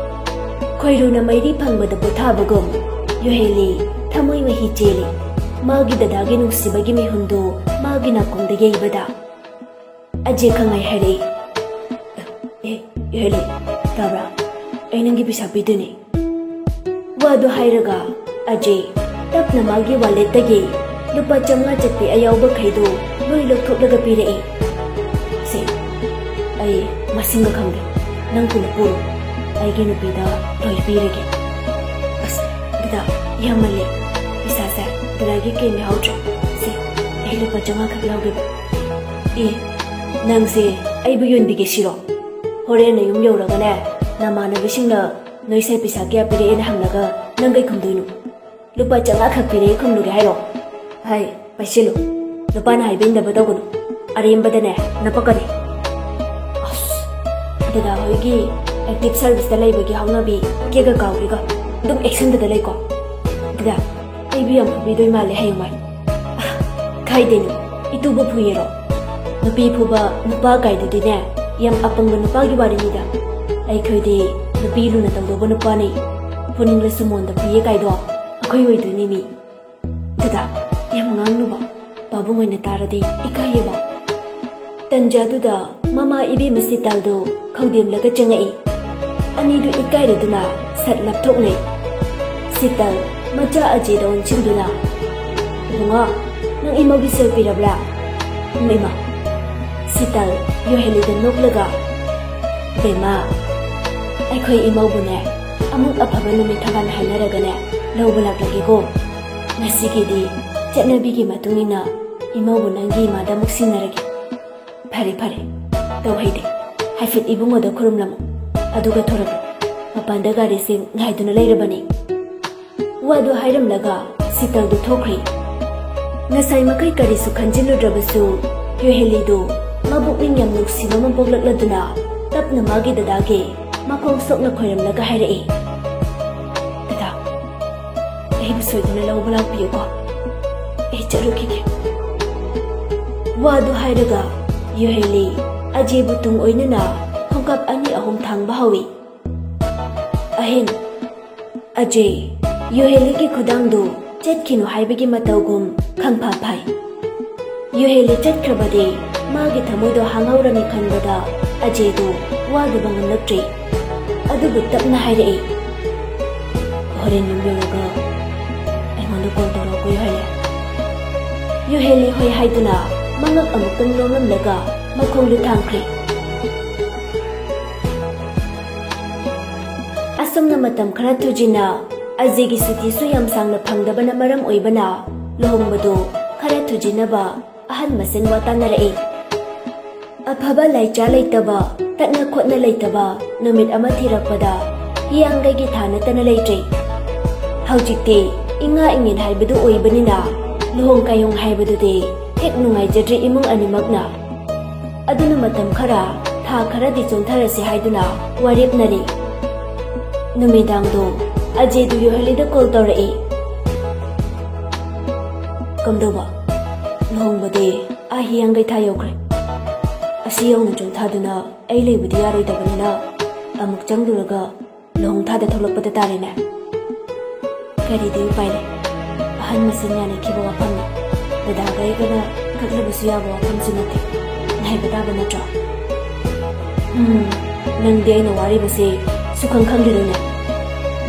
ꯈꯣꯏꯔꯨꯅ ꯃꯩꯔꯤ ꯐꯪꯕꯗ ꯄꯣꯊꯥꯕꯒꯨꯝ ꯌꯨꯍꯦꯂꯤ ꯊꯃꯣꯏ ꯃꯍꯤ ꯆꯦꯜꯂꯤ꯫ ꯃꯥꯒꯤ ꯗꯗꯥꯒꯤ ꯅꯨꯡꯁꯤꯕꯒꯤ ꯃꯤꯍꯨꯟꯗꯨ ꯃꯥꯒꯤ ꯅꯥꯀꯣꯡꯗ ꯌꯩꯕꯗ꯫ ꯑꯖꯦ ꯈꯪꯉꯥꯏ ꯍꯥꯏꯔꯛꯏ, "ꯑꯦ, ꯌꯨꯍꯦꯂꯤ, ꯇꯥꯕ꯭ꯔꯥ? ꯑꯩ ꯅꯪꯒꯤ ꯄꯩꯁꯥ ꯄꯤꯗꯣꯏꯅꯦ꯫" ꯋꯥꯗꯨ ꯍꯥꯏꯔꯒ ꯑꯖꯦ ꯇꯞꯅ ꯃꯥꯒꯤ ꯋꯥꯂꯦꯠꯇꯒꯤ ꯂꯨꯄꯥ ꯆꯥꯝꯃꯉꯥ ꯆꯠꯄꯤ ꯑꯌꯥꯎꯕꯈꯩꯗꯨ ꯂꯣꯏ ꯂꯧꯊꯣꯛꯂꯒ ꯄꯤꯔꯛꯏ꯫ "ꯁꯦ, ꯑꯩ ꯃꯁꯤꯡꯒ ꯈꯪꯗꯦ, ꯅꯪ ꯄꯨꯂꯞ ꯄꯨꯔꯣ, ꯑꯩꯒꯤ ꯅꯨꯄꯤꯗ ꯂꯣꯏ ꯄꯤꯔꯒꯦ꯫" "ꯑꯁ, ꯗꯗꯥ, ꯌꯥꯝꯃꯜꯂꯦ, ꯀꯗꯥꯏꯒꯤ ꯀꯦꯝ ꯌꯥꯎꯗ꯭ꯔꯦ꯫ ꯁꯦ, ꯑꯩ ꯂꯨꯄꯥ ꯆꯥꯝꯃꯉꯥ ꯈꯛ ꯂꯧꯒꯦꯕ꯫ ꯑꯦ, ꯅꯪꯁꯦ ꯑꯩꯕꯨ ꯌꯣꯟꯕꯤꯒꯦ ꯁꯤꯔꯣ? ꯍꯣꯔꯦꯟ ꯅꯌꯨꯝ ꯌꯧꯔꯒꯅꯦ, ꯅꯃꯥꯟꯅꯕꯤꯁꯤꯡꯅ ꯅꯣꯏ ꯁꯥꯏ ꯄꯩꯁꯥ ꯀꯌꯥ ꯄꯤꯔꯛꯑꯦꯅ ꯍꯪꯂꯒ ꯅꯪ ꯀꯩ ꯈꯨꯝꯗꯣꯏꯅꯣ? ꯂꯨꯄꯥ ꯆꯥꯝꯃꯉꯥ ꯈꯛ ꯄꯤꯔꯛꯑꯦ ꯈꯨꯝꯂꯨꯒꯦ ꯍꯥꯏꯔꯣ? ꯍꯥꯏ, ꯄꯥꯏꯁꯤꯜꯂꯨ꯫ ꯅꯨꯄꯥꯅ ꯍꯥꯏꯕ ꯏꯟꯗꯕ ꯇꯧꯒꯅꯨ꯫ ꯑꯔꯦꯝꯕꯗꯅꯦ ꯅꯄꯛꯀꯅꯤ꯫ ꯑꯁ, ꯗꯗꯥ ꯍꯣꯏꯒꯤ ꯑꯦꯛꯇꯤꯚ ꯁꯥꯔꯚꯤꯁꯇ ꯂꯩꯕꯒꯤ ꯍꯧꯅꯕꯤ ꯀꯦꯒ ꯀꯥꯎꯒꯦꯒ ꯑꯗꯨꯝ ꯑꯦꯛꯁꯟꯗꯗ ꯂꯩꯀꯣ꯫ ꯗꯗꯥ, ꯑꯩꯕꯨ ꯌꯥꯝ ꯐꯨꯕꯤꯗꯣꯏ ꯃꯥꯜꯂꯦ ꯍꯌꯦꯡꯋꯥꯏ꯫ ꯑ, ꯀꯥꯏꯗꯩꯅꯣ, ꯏꯇꯨꯕꯨ ꯐꯨꯏꯌꯦꯔꯣ? ꯅꯨꯄꯤ ꯐꯨꯕ ꯅꯨꯄꯥ ꯀꯥꯏꯗꯨꯗꯤꯅꯦ, ꯌꯥꯝ ꯑꯄꯪꯕ ꯅꯨꯄꯥꯒꯤ ꯋꯥꯔꯤꯅꯤꯗ꯫ ꯑꯩꯈꯣꯏꯗꯤ ꯅꯨꯄꯤ ꯂꯨꯅ ꯇꯧꯗꯧꯕ ꯅꯨꯄꯥꯅꯤ꯫ ꯐꯨꯅꯤꯡꯂꯁꯨ ꯃꯣꯟꯗ ꯐꯨꯏꯌꯦ ꯀꯥꯏꯗꯣ ꯑꯩꯈꯣꯏ ꯑꯣꯏꯗꯣꯏꯅꯤ ꯃꯤ꯫ ꯗꯗꯥ, ꯌꯥꯝ ꯉꯥꯡꯅꯨꯕ꯫ ꯄꯥꯕꯨꯡ ꯑꯣꯏꯅ ꯇꯥꯔꯗꯤ ꯏꯀꯥꯏꯌꯦꯕ꯫ ꯇꯟꯖꯥꯗꯨꯗ ꯃꯃꯥ ꯏꯕꯦꯝꯃ ꯁꯤꯇꯜꯗꯨ ꯈꯧꯗꯦꯝꯂꯒ ꯆꯪꯉꯛꯏ꯫ ꯑꯅꯤꯗꯨ ꯏꯀꯥꯏꯔꯗꯨꯅ ꯁꯠ ꯂꯥꯞꯊꯣꯛꯅꯩ꯫ ꯁꯤꯇꯜ ꯃꯆꯥ ꯑꯖꯦꯗ ꯑꯣꯟꯁꯤꯟꯗꯨꯅ, "ꯏꯕꯨꯡꯉꯣ, ꯅꯪ ꯏꯃꯧꯒꯤ ꯁꯦꯜ ꯄꯤꯔꯕ꯭ꯔꯥ?" ꯏꯃꯥ! ꯁꯤꯇꯜ ꯌꯣꯍꯦꯂꯤꯗ ꯅꯣꯛꯂꯒ, "ꯕꯦꯝꯃ, ꯑꯩꯈꯣꯏ ꯏꯃꯧꯕꯨꯅꯦ, ꯑꯃꯨꯛ ꯑꯐꯕ ꯅꯨꯃꯤꯠ ꯊꯧꯒꯥꯟ ꯍꯥꯏꯅꯔꯒꯅꯦ, ꯂꯧꯕ ꯂꯥꯛꯂꯒꯦꯀꯣ꯫ ꯉꯁꯤꯒꯤꯗꯤ ꯆꯠꯅꯕꯤꯒꯤ ꯃꯇꯨꯡ ꯏꯟꯅ ꯏꯃꯧꯕꯨ ꯅꯪꯒꯤ ꯏꯃꯥꯗ ꯑꯃꯨꯛ ꯁꯤꯟꯅꯔꯒꯦ꯫ ꯐꯔꯦ, ꯐꯔꯦ, ꯇꯧꯍꯩꯗꯦ꯫ ꯍꯥꯏꯐꯦꯠ ꯏꯕꯨꯡꯉꯣꯗ ꯈꯨꯔꯨꯝꯂꯝꯃꯨ꯫ ꯑꯗꯨꯒ ꯊꯣꯔꯛꯂꯣ꯫ ꯃꯄꯥꯟꯗ ꯒꯥꯔꯤꯁꯤꯡ ꯉꯥꯏꯗꯨꯅ ꯂꯩꯔꯕꯅꯤ꯫" ꯋꯥꯗꯨ ꯍꯥꯏꯔꯝꯂꯒ ꯁꯤꯇꯜꯗꯨ ꯊꯣꯛꯈ꯭ꯔꯦ꯫ ꯉꯁꯥꯏ ꯃꯈꯩ ꯀꯔꯤꯁꯨ ꯈꯟꯖꯤꯜꯂꯨꯗ꯭ꯔꯕꯁꯨ, ꯌꯨꯍꯦꯂꯤꯗꯨ ꯃꯕꯨꯛꯅꯤꯡ ꯌꯥꯝ ꯅꯨꯡꯁꯤꯕ ꯑꯃ ꯄꯣꯛꯂꯛꯂꯗꯨꯅ ꯇꯞꯅ ꯃꯥꯒꯤ ꯗꯗꯥꯒꯤ ꯃꯈꯣꯡ ꯁꯣꯛꯅ ꯈꯣꯏꯔꯝꯂꯒ ꯍꯥꯏꯔꯛꯏ, "ꯗꯗꯥ, ꯑꯩꯕꯨ ꯁꯣꯏꯗꯅ ꯂꯧꯕ ꯂꯥꯛꯄꯤꯌꯨꯀꯣ꯫ ꯑꯩ ꯆꯠꯂꯨꯈꯤꯒꯦ꯫" ꯋꯥꯗꯨ ꯍꯥꯏꯔꯒ ꯌꯨꯍꯦꯂꯤ ꯑꯖꯦꯕꯨ ꯇꯨꯡ ꯑꯣꯏꯅꯅ ꯈꯣꯡꯀꯥꯞ ꯑꯅꯤ ꯑꯍꯨꯝ ꯊꯥꯡꯕ ꯍꯧꯏ꯫ ꯑꯍꯤꯡ꯫ ꯑꯖꯦ, ꯌꯨꯍꯦꯂꯤꯒꯤ ꯈꯨꯗꯥꯡꯗꯨ ꯆꯠꯈꯤꯅꯨ ꯍꯥꯏꯕꯒꯤ ꯃꯇꯧꯒꯨꯝ ꯈꯪꯐ ꯐꯥꯏ꯫ ꯌꯨꯍꯦꯂꯤ ꯆꯠꯈ꯭ꯔꯕꯗꯤ ꯃꯥꯒꯤ ꯊꯃꯣꯏꯗꯣ ꯍꯥꯡꯍꯧꯔꯅꯤ ꯈꯟꯕꯗ ꯑꯖꯦꯗꯨ ꯋꯥꯗꯨꯕ ꯉꯝꯂꯛꯇ꯭ꯔꯦ꯫ ꯑꯗꯨꯕꯨ ꯇꯞꯅ ꯍꯥꯏꯔꯛꯏ, "ꯍꯣꯔꯦꯟ ꯌꯨꯝ ꯌꯧꯔꯒ ꯑꯩꯉꯣꯟꯗ ꯀꯣꯜ ꯇꯧꯔꯛꯑꯣꯀꯣ, ꯌꯨꯍꯦꯂꯤ꯫" ꯌꯨꯍꯦꯂꯤ ꯍꯣꯏ ꯍꯥꯏꯗꯨꯅ ꯃꯉꯛ ꯑꯃꯨꯛꯇꯪ ꯅꯣꯝꯂꯝꯂꯒ ꯃꯈꯣꯡꯗꯨ ꯊꯥꯡꯈ꯭ꯔꯦ꯫ ꯑꯁꯨꯝꯅ ꯃꯇꯝ ꯈꯔ ꯊꯨꯖꯤꯟꯅ ꯑꯖꯦꯒꯤ ꯁꯨꯇꯤꯁꯨ ꯌꯥꯝ ꯁꯥꯡꯅ ꯐꯪꯗꯕꯅ ꯃꯔꯝ ꯑꯣꯏꯕꯅ ꯂꯨꯍꯣꯡꯕꯗꯨ ꯈꯔ ꯊꯨꯖꯤꯟꯅꯕ ꯑꯍꯟ ꯃꯁꯦꯟ ꯋꯥ ꯇꯥꯅꯔꯛꯏ꯫ ꯑꯐꯕ ꯂꯥꯏꯆꯥ ꯂꯩꯇꯕ, ꯇꯠꯅ ꯈꯣꯠꯅ ꯂꯩꯇꯕ ꯅꯨꯃꯤꯠ ꯑꯃ ꯊꯤꯔꯛꯄꯗ ꯍꯤꯌꯥꯡꯒꯩꯒꯤ ꯊꯥ ꯅꯠꯇꯅ ꯂꯩꯇ꯭ꯔꯦ꯫ ꯍꯧꯖꯤꯛꯇꯤ ꯏꯉꯥ ꯏꯉꯦꯟ ꯍꯥꯏꯕꯗꯨ ꯑꯣꯏꯕꯅꯤꯅ ꯂꯨꯍꯣꯡ ꯀꯥꯏꯍꯣꯡ ꯍꯥꯏꯕꯗꯨꯗꯤ ꯍꯦꯛ ꯅꯨꯡꯉꯥꯏꯖꯗ꯭ꯔꯤ ꯏꯃꯨꯡ ꯑꯅꯤꯃꯛꯅ꯫ ꯑꯗꯨꯅ ꯃꯇꯝ ꯈꯔ, ꯊꯥ ꯈꯔꯗꯤ ꯆꯣꯟꯊꯔꯁꯤ ꯍꯥꯏꯗꯨꯅ ꯋꯥꯔꯦꯞꯅꯔꯦ꯫ ꯅꯨꯃꯤꯗꯥꯡꯗꯣ ꯑꯖꯦꯗꯨ ꯌꯣꯍꯦꯂꯤꯗ ꯀꯣꯜ ꯇꯧꯔꯛꯏ꯫ "ꯀꯝꯗꯧꯕ? ꯂꯨꯍꯣꯡꯕꯗꯤ ꯑꯥ ꯍꯤꯌꯥꯡꯒꯩ ꯊꯥ ꯌꯧꯈ꯭ꯔꯦ꯫ ꯑꯁꯤ ꯌꯧꯅ ꯆꯣꯟꯊꯗꯨꯅ ꯑꯩ ꯂꯩꯕꯗꯤ ꯌꯥꯔꯣꯏꯗꯕꯅꯤꯅ ꯑꯃꯨꯛ ꯆꯪꯂꯨꯔꯒ ꯂꯨꯍꯣꯡ ꯊꯥꯗ ꯊꯣꯛꯂꯛꯄꯗ ꯇꯥꯔꯦꯅꯦ꯫ ꯀꯔꯤꯗꯤ ꯎꯄꯥꯏ ꯂꯩ? ꯑꯍꯟ ꯃꯁꯦꯟ ꯌꯥꯅꯈꯤꯕ ꯋꯥꯐꯝꯅꯤ꯫ ꯗꯗꯥꯒ ꯑꯩꯒꯅ ꯀꯛꯂꯕꯁꯨ ꯌꯥꯕ ꯋꯥꯐꯝꯁꯨ ꯅꯠꯇꯦ꯫ ꯉꯥꯏꯕ ꯇꯥꯕ ꯅꯠꯇ꯭ꯔꯣ?" "ꯎꯝ, ꯅꯪꯗꯤ ꯑꯩꯅ ꯋꯥꯔꯤꯕꯁꯦ ꯁꯨꯈꯪ ꯈꯪꯂꯤꯔꯣꯏꯅꯦ꯫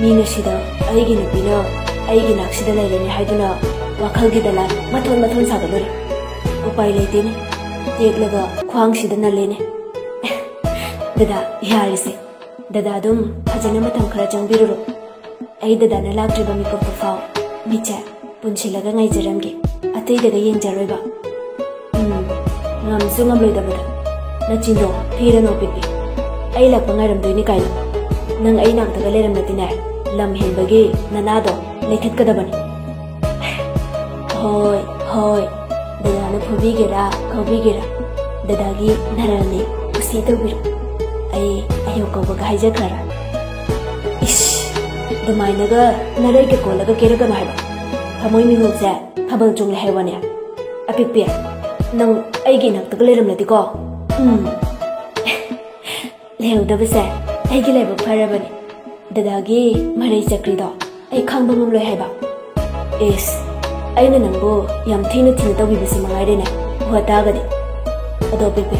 ꯃꯤꯅ ꯁꯤꯗ ꯑꯩꯒꯤ ꯅꯨꯄꯤꯅ ꯑꯩꯒꯤ ꯅꯥꯛꯁꯤꯗ ꯂꯩꯔꯦꯅꯦ ꯍꯥꯏꯗꯨꯅ ꯋꯥꯈꯜꯒꯤ ꯗꯂꯥꯜ ꯃꯊꯣꯟ ꯃꯊꯣꯟ ꯁꯥꯒꯠꯂꯨꯔꯦ꯫ ꯎꯄꯥꯏ ꯂꯩꯇꯦꯅꯦ, ꯇꯦꯛꯂꯒ ꯈ꯭ꯋꯥꯡꯁꯤꯗ ꯅꯜꯂꯦꯅꯦ꯫" "ꯗꯗꯥ, ꯌꯥꯔꯦꯁꯦ꯫ ꯗꯗꯥ ꯑꯗꯨꯝ ꯐꯖꯅ ꯃꯇꯝ ꯈꯔ ꯆꯪꯕꯤꯔꯨꯔꯣ꯫ ꯑꯩ ꯗꯗꯥꯅ ꯂꯥꯛꯇ꯭ꯔꯤꯕ ꯃꯤꯀꯨꯞꯇꯨ ꯐꯥꯎ ꯃꯤꯠꯁꯦ ꯄꯨꯟꯁꯤꯜꯂꯒ ꯉꯥꯏꯖꯔꯝꯒꯦ, ꯑꯇꯩꯗꯒ ꯌꯦꯡꯖꯔꯣꯏꯕ꯫" "ꯎꯝ, ꯉꯝꯁꯨ ꯉꯝꯂꯣꯏꯗꯕꯗ꯫ ꯅꯆꯤꯟꯗꯣ ꯊꯤꯔꯅꯣ, ꯄꯤꯛꯄꯤ꯫ ꯑꯩ ꯂꯥꯛꯄ ꯉꯥꯏꯔꯝꯗꯣꯏꯅꯤ ꯀꯥꯏꯅ꯫ ꯅꯪ ꯑꯩ ꯅꯥꯛꯇꯒ ꯂꯩꯔꯝꯂꯗꯤꯅꯦ, ꯂꯝ ꯍꯦꯟꯕꯒꯤ ꯅꯅꯥꯗꯣ ꯂꯩꯊꯠꯀꯗꯕꯅꯤ꯫" "ꯍꯣꯏ, ꯍꯣꯏ꯫ ꯗꯗꯥꯅ ꯐꯨꯕꯤꯒꯦꯔꯥ, ꯀꯧꯕꯤꯒꯦꯔꯥ, ꯗꯗꯥꯒꯤ ꯅꯔꯜꯅꯤ, ꯀꯨꯁꯤ ꯇꯧꯕꯤꯔꯣ꯫ ꯑꯩ ꯑꯌꯧ ꯀꯧꯕꯒ ꯍꯥꯏꯖꯈ꯭ꯔꯔꯣꯏ꯫" "ꯏꯁ, ꯑꯗꯨꯃꯥꯏꯅꯒ ꯅꯔꯩꯒ ꯀꯣꯜꯂꯒ ꯀꯦꯔꯛꯀꯅꯨ ꯍꯥꯏꯕ꯫ ꯊꯃꯣꯏ ꯃꯤꯍꯨꯜꯁꯦ ꯊꯥꯕꯜ ꯆꯣꯡꯂꯦ ꯍꯥꯏꯕꯅꯦ꯫ ꯑꯄꯤꯛꯄꯤ, ꯅꯪ ꯑꯩꯒꯤ ꯏꯅꯥꯛꯇꯒ ꯂꯩꯔꯝꯂꯗꯤꯀꯣ, ꯎꯝ꯫" "ꯂꯩꯍꯧꯗꯕꯁꯦ ꯑꯩꯒꯤ ꯂꯥꯏꯕꯛ ꯐꯔꯕꯅꯤ꯫ ꯗꯗꯥꯒꯤ ꯃꯔꯩ ꯆꯀ꯭ꯔꯤꯗꯣ ꯑꯩ ꯈꯥꯡꯕ ꯉꯝꯂꯣꯏ ꯍꯥꯏꯕ꯫" "ꯏꯁ, ꯑꯩꯅ ꯅꯪꯕꯨ ꯌꯥꯝ ꯊꯤꯅ ꯊꯤꯅ ꯇꯧꯕꯤꯕꯁꯤ ꯃꯉꯥꯏꯔꯦꯅꯦ, ꯎꯍ ꯇꯥꯒꯗꯤ꯫ ꯑꯗꯣ ꯄꯤꯛꯄꯤ,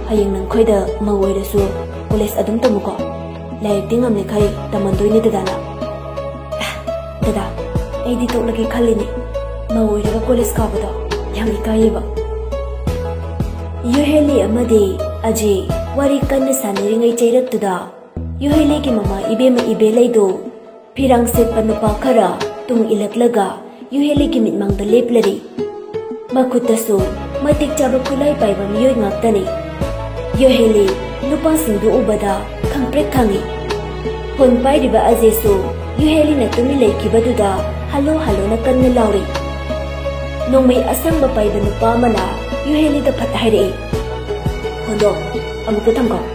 ꯍꯌꯦꯡ ꯅꯪꯈꯣꯏꯗ ꯃꯧ ꯑꯣꯏꯔꯁꯨ ꯀꯣꯂꯦꯖ ꯑꯗꯨꯝ ꯇꯝꯃꯨꯀꯣ꯫ ꯂꯥꯏꯔꯤꯛꯇꯤ ꯉꯝꯂꯤꯈꯩ ꯇꯝꯍꯟꯗꯣꯏꯅꯦ ꯗꯗꯥꯅ꯫" "ꯗꯗꯥ, ꯑꯩꯗꯤ ꯇꯣꯛꯂꯒꯦ ꯈꯜꯂꯤꯅꯦ꯫ ꯃꯧ ꯑꯣꯏꯔꯒ ꯀꯣꯂꯦꯖ ꯀꯥꯕꯗꯣ ꯌꯥꯝ ꯏꯀꯥꯏꯌꯦꯕ꯫" ꯌꯨꯍꯦꯂꯤ ꯑꯃꯗꯤ ꯑꯖꯦ ꯋꯥꯔꯤ ꯀꯟꯅ ꯁꯥꯟꯅꯔꯤꯉꯩ ꯆꯩꯔꯛꯇꯨꯗ ꯌꯨꯍꯦꯂꯤꯒꯤ ꯃꯃꯥ ꯏꯕꯦꯝꯃ ꯏꯕꯦꯂꯩꯗꯣ ꯐꯤꯔꯥꯡ ꯁꯦꯠꯄ ꯅꯨꯄꯥ ꯈꯔ ꯇꯨꯡ ꯏꯜꯂꯛꯂꯒ ꯌꯨꯍꯦꯂꯤꯒꯤ ꯃꯤꯠꯃꯥꯡꯗ ꯂꯦꯞꯂꯔꯤ꯫ ꯃꯈꯨꯠꯇꯁꯨ ꯃꯇꯤꯛ ꯆꯥꯕ ꯈꯨꯠꯂꯥꯏ ꯄꯥꯏꯕ ꯃꯤꯑꯣꯏ ꯉꯥꯛꯇꯅꯤ꯫ ꯌꯨꯍꯦꯂꯤ ꯅꯨꯄꯥꯁꯤꯡꯗꯨ ꯎꯕꯗ ꯈꯪꯄ꯭ꯔꯦꯛ ꯈꯪꯏ꯫ ꯐꯣꯟ ꯄꯥꯏꯔꯤꯕ ꯑꯖꯦꯁꯨ ꯌꯨꯍꯦꯂꯤꯅ ꯇꯨꯃꯤꯟ ꯂꯩꯈꯤꯕꯗꯨꯗ ꯍꯜꯂꯣ ꯍꯜꯂꯣꯅ ꯀꯟꯅ ꯂꯥꯎꯔꯤ꯫ ꯅꯣꯡꯃꯩ ꯑꯁꯪꯕ ꯄꯥꯏꯕ ꯅꯨꯄꯥ ꯑꯃꯅ ꯌꯨꯍꯦꯂꯤꯗ ꯐꯠ ꯍꯥꯏꯔꯛꯏ, "ꯍꯣꯟꯗꯣ, ꯑꯃꯨꯛꯇ ꯊꯝꯈꯣ꯫